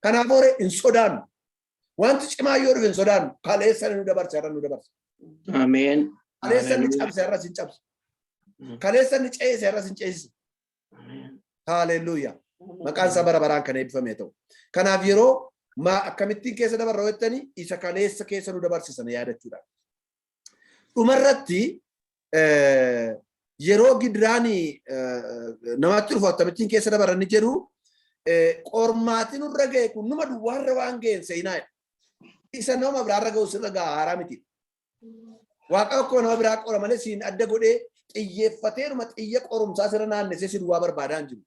Kanaaf hore hin sodaannu. Wanti cimaa yoo dhufe hin sodaannu. Kaleessa nu dabarse har'a nu dabarse. Ameen. Kaleessa inni cabse har'as hin cabse. Kaleessa inni ce'ise har'as hin ce'ise. Ameen. Haaleluyyaa. Maqaan isaa bara baraan kan eebbifame ta'u. Kanaaf yeroo maa akkamittiin keessa dabarra jettanii, isa kaleessa keessa nu dabarsisan yaadachuudha. Dhumarratti yeroo gidiraan namatti dhufu akkamittiin keessa dabarra ni jedhu, qormaatiin nurra ga'e kun numa duwwaarra waan ga'een seenaadha. Isa nama biraarra ga'u sirra ga'a, haaraa miti. Waaqa akkuma nama biraa qora malee siin adda godhee xiyyeeffateeruma xiyya qorumsaa sirra naannessee si duwwaa barbaadaa hin jiru.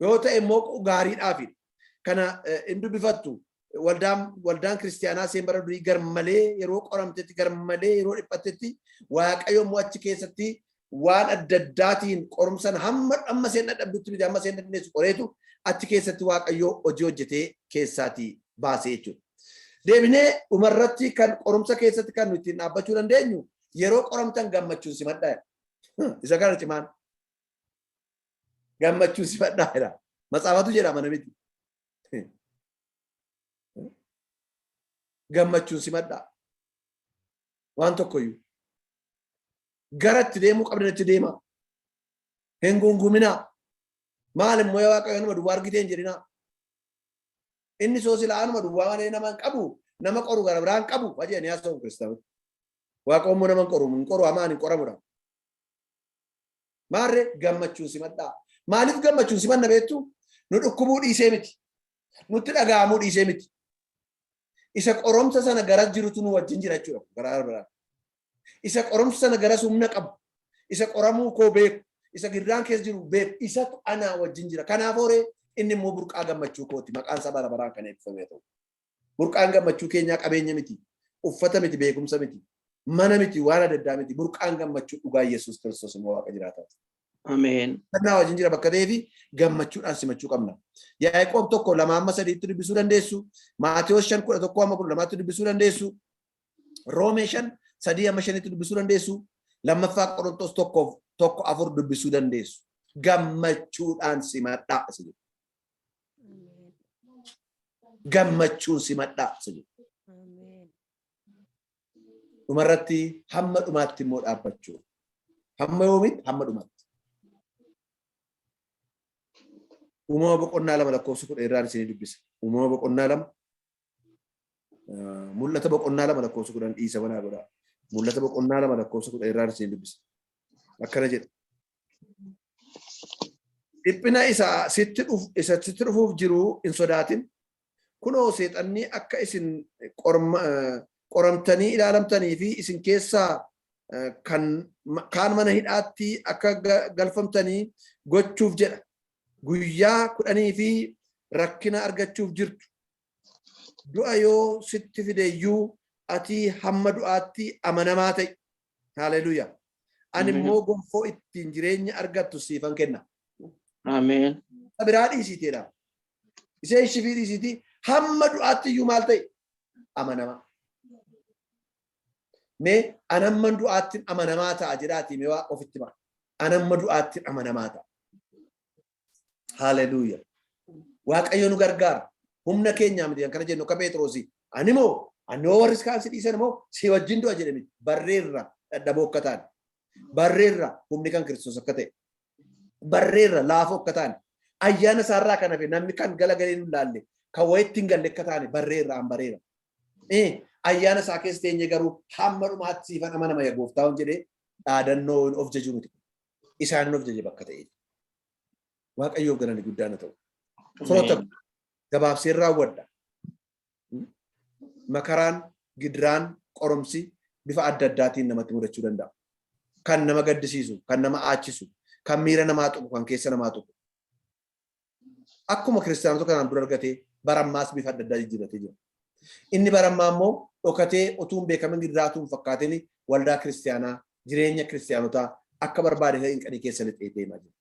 Yoo ta'e immoo gaariidhaafi. Kana hin dubbifattu. Waldaan kiristiyaanaa seen bara durii garmalee yeroo qoramtetti, garmalee yeroo dhiphattetti, Waaqayyo immoo achi keessatti waan adda addaatiin qorumsan hamma seen dadhabdutti miti, hamma seen dandeessu qoreetu achi keessatti Waaqayyo hojii hojjetee keessaatii baasee jechuudha. Deebinee dhumarratti kan qorumsa keessatti kan nuti ittiin dhaabbachuu dandeenyu, yeroo qoramtan gammachuun simadhaa. Isa kana cimaan. Gammachuun simadhaa jedha. Matsaafatu jedha, mana miti. Gammachuun simadhaa. Waan tokkoyyuu. Gara itti deemuu qabdan itti deemaa. Hin gunguminaa. Maal immoo yaa Waaqayyo nama duwwaa argitee hin jedhinaa. Inni soo silaa anuma duwwaa malee nama hin qabu, nama qoru gara biraa hin qabu jedhanii haasa'u kiristaanota. Waaqa immoo nama hin qoru, hin qoru, hamaan hin qoramudha. Maarree gammachuun simadhaa. Maaliif gammachuun simanna beektu? Nu dhukkubuu dhiisee miti. Nutti dhaga'amuu dhiisee miti. Isa qoromsa sana garas jirutu nu wajjin jira jechuudha. Garaa biraa. Isa qoromsa sana garas humna qabu. Isa qoramuu koo beeku. Isa gidiraan keessa jiru beeku. Isatu anaa wajjin jira. Kanaaf horee inni immoo burqaa gammachuu kooti. Maqaan isaa bara baraan kan eebbifame ta'u. Burqaan gammachuu keenyaa qabeenya miti. Uffata miti, beekumsa miti. Mana miti, waan adda addaa miti. Burqaan gammachuu dhugaa Yesuus Kiristoos immoo Waaqa jiraataati. Ameen. Kennaa wajjin jira bakka ta'eefi gammachuudhaan simachuu qabna. Yaaqoob 1:2-3tti dubbisuu dandeessu. Maatewos 5:11-12tti dubbisuu dandeessu. Roomee 5:3-5tti dubbisuu dandeessu. Lammaffaa Qorontos 1:1-4 dubbisuu dandeessu. Gammachuudhaan simadhaa isa jedhu. Ameen. Gammachuun simadhaa isa jedhu. Ameen. Dhumarratti hamma dhumaatti immoo dhaabbachuu. Hamma yoomitti? Hamma dhumaatti. Uumama boqonnaa 2 lakkoofsa 10 irraan isinii dubbisa. Uumama boqonnaa 2, Mul'ata boqonnaa 2 lakkoofsa 10, dhiisa banaa godhaa. Mul'ata boqonnaa 2 lakkoofsa 10 irraan isinii dubbisa. Akkana jedha. Dhiphina isa sitti dhufuuf jiru hin sodaatin. Kunoo, seexanni akka isin qoramtanii ilaalamtanii fi isin keessaa kan kaan mana hidhaatti akka galfamtanii gochuuf jedha. Guyyaa 10 fi rakkina argachuuf jirtu. Du'a yoo sitti fideyyuu ati hamma du'aatti amanamaa ta'i. Haleluuyaa. Ani immoo gonfoo ittiin jireenya argattu siifan kenna. Ameen. Isa biraa dhiisiiteedha. Ishee ishifii dhiisiitii hamma du'aatti iyyuu maal ta'e? Amanamaa. Mee anamma du'aatti amanamaa ta'a jedhaatii mee waa ofitti ba'a. Anamma du'aatti amanamaa ta'a. Haleluuyaa. Waaqayyo nu gargaara. Humna keenyaa miti kan kana jennu akka Phexroosii. Ani moo ani yoo warri kaan si dhiisan immoo si wajjin du'a jedhe miti. Barreerra dadhaboo akka taane. Barreerra humni kan Kiristoos akka ta'e. Barreerra laafoo akka taane. Ayyaana isaarraa kan hafe namni kan galagalee nu laalle, kan wayitti hin galle akka taane barreerra, an bareera. Ayyaana isaa keessa teenye garuu hamma dhumaatti siifan amanama yaa gooftaa hon jedhee dhaadannoo of jajuu miti. Isaanin of jaje bakka ta'e. Waaqayyoof galanni guddaan haa ta'u. Firoota, gabaabseen raawwadha. Makaraan, gidiraan, qorumsi bifa adda addaatiin namatti mudachuu danda'a. Kan nama gaddisiisu, kan nama aachisu, kan miira namaa tuqu, kan keessa namaa tuqu. Akkuma kiristaanota kanaan dura argatee barammaas bifa adda addaa jijjiirratee jira. Inni barammaa immoo dhokatee utuu hin beekamin, gidiraa utuu hin fakkaatin, waldaa kiristaanaa, jireenya kiristaanotaa akka barbaade ta'e hin qanii keessa lixee deemaa jira.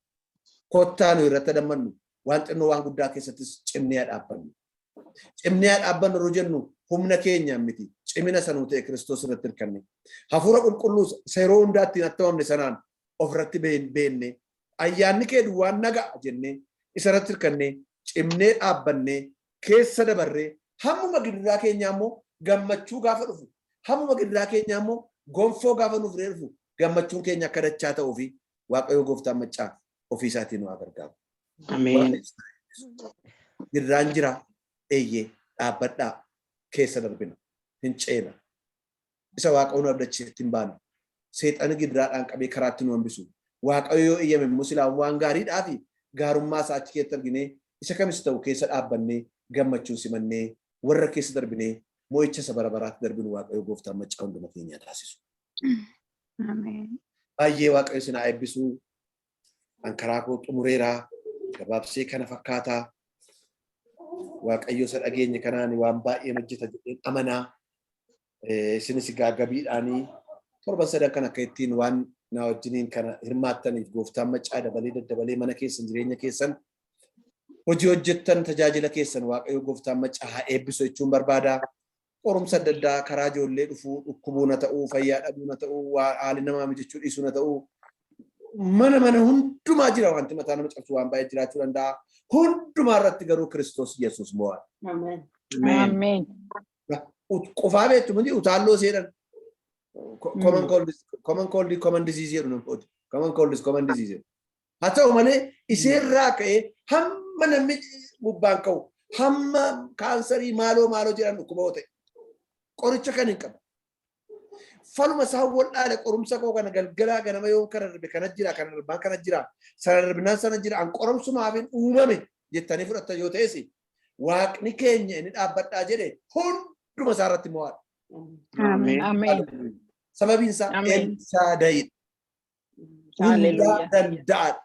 Kottaa nu irratti adammannu, waan xinnoo waan guddaa keessattis cimnee haa dhaabbannu. Cimnee haa dhaabbannu yeroo jennu humna keenyaan miti, cimina sanuu ta'e Kiristoos irratti hirkanne. Hafuura qulqulluu isa yeroo hundaa ittiin attamamne sanaan ofirratti beenne, ayyaanni kee duwwaan naga'a jennee isa irratti hirkannee cimnee dhaabbannee keessa dabarree, hammuma gidiraa keenyaa immoo gammachuu gaafa dhufu, hammuma gidiraa keenyaa immoo gonfoo gaafa nuuf dhufu, gammachuun keenya akka dachaa ta'uu fi Waaqayyo gooftaan maccaa ofii isaatiin nu haa gargaaru. Ameen. Gidiraan jira, eeyyee, dhaabbadhaa, keessa darbina, hin ceena. Isa Waaqayyo nu abdachiisetti hin baanu. Seexanni gidiraadhaan qabee karaatti nu hambisu. Waaqayyo yoo eeyyame immoo silaa waan gaariidhaa fi gaarummaa isaa achi keessatti arginee, isa kamis ta'u keessa dhaabbannee gammachuun simannee warra keessa darbinee mo'icha isa bara baraatti darbinu Waaqayyo gooftaan maccaa hunduma keenya taasisu. Ameen. Baay'ee Waaqayyo isin haa eebbisu. An karaa koo xumureeraa, gabaabsee kana fakkaataa. Waaqayyo isa dhageenye kanaan waan baay'een hojjeta jedheen amanaa. Isinis gaaggabiidhaanii torban sadan kan akka ittiin waan na wajjiniin kana hirmaattaniif gooftaan maccaa dabalee daddabalee mana keessan, jireenya keessan, hojii hojjettan, tajaajila keessan Waaqayyo gooftaan maccaa haa eebbisu jechuun barbaada. Qorumsa adda addaa karaa ijoollee dhufuu, dhukkubuu na ta'uu, fayyaa dhabuu na ta'uu, haalli namaa mijachuu dhiisuu na ta'uu, mana hundumaa jira. Wanti mataa nama cabsu waan baay'ee jiraachuu danda'a. Hundumaa irratti garuu Kiristoos Yesuus mo'aa. Ameen. Ameen. Qufaa beektu miti, utaalloo seedhan. Common cold, common cold, common disease jedhu namooti. Common cold is common disease jedhu. Haa ta'u malee iseerraa ka'ee hamma namni gubbaan ka'u, hamma kaansarii maaloo maaloo jedhan dhukkuba yoo ta'e, qoricha kan hin qabu. Faluma isaan wal dhaale qorumsa koo kana galgalaa ganama yoo kana darbe kana jira, kana darbaan kana jira, sana darbinaan sana jira, an qorumsumaaf hin uumame jettanii fudhattan yoo ta'es, Waaqni keenya inni dhaabbadhaa jedhe hunduma isaa irratti mo'aadha. Ameen. Ameen. Sababiin isaa Ameen. Elsaadayidha. Hundaa Hallelujah. danda'aadha.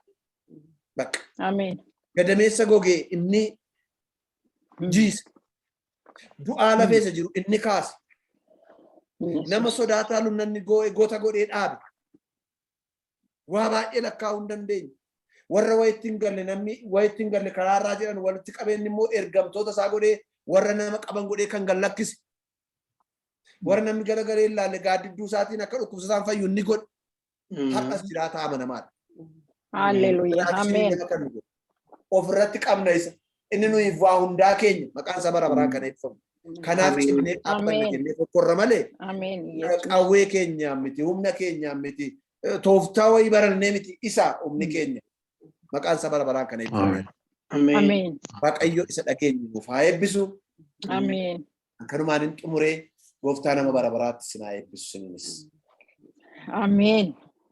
Bakka Ameen. gadameessa gogee inni jiise. Du'aa lafeessa jiru inni kaase. Nama sodaataa lumnanni goota godhee dhaabe. Waa baay'ee lakkaa'uu hin dandeenye. Warra wayitti hin galle, namni wayitti hin galle karaarraa jedhan walitti qabeenyi immoo ergamtoota isaa godhee warra nama qaban godhee kan gallakkise. Warra namni garagalee hin laalle gaaddidduu isaatiin akka dhukkubsataan fayyu inni godhe. Har'as jiraata amanamaadha. Hallelujah. Kanaaf isin Ameen. nama kan nu godhe. Ofirratti qabna isa. Inni nuyi waa hundaa keenya, maqaan isaa bara baraan kan eebbifamu. Kanaaf Ameen. cimnee dhaabbanna Ameen. jennee tokkorra malee Ameen. Yesuus. qawwee keenyaan miti, humna keenyaan miti, tooftaa wayii barannee miti, isa humni keenya. Maqaan isaa bara baraan kan eebbifamu. Ameen. Ameen. Waaqayyo isa dhageenyu nuuf haa eebbisu. Ameen. Kanumaan hin xumuree, gooftaa nama bara baraatti sin haa eebbisu sininis. Ameen.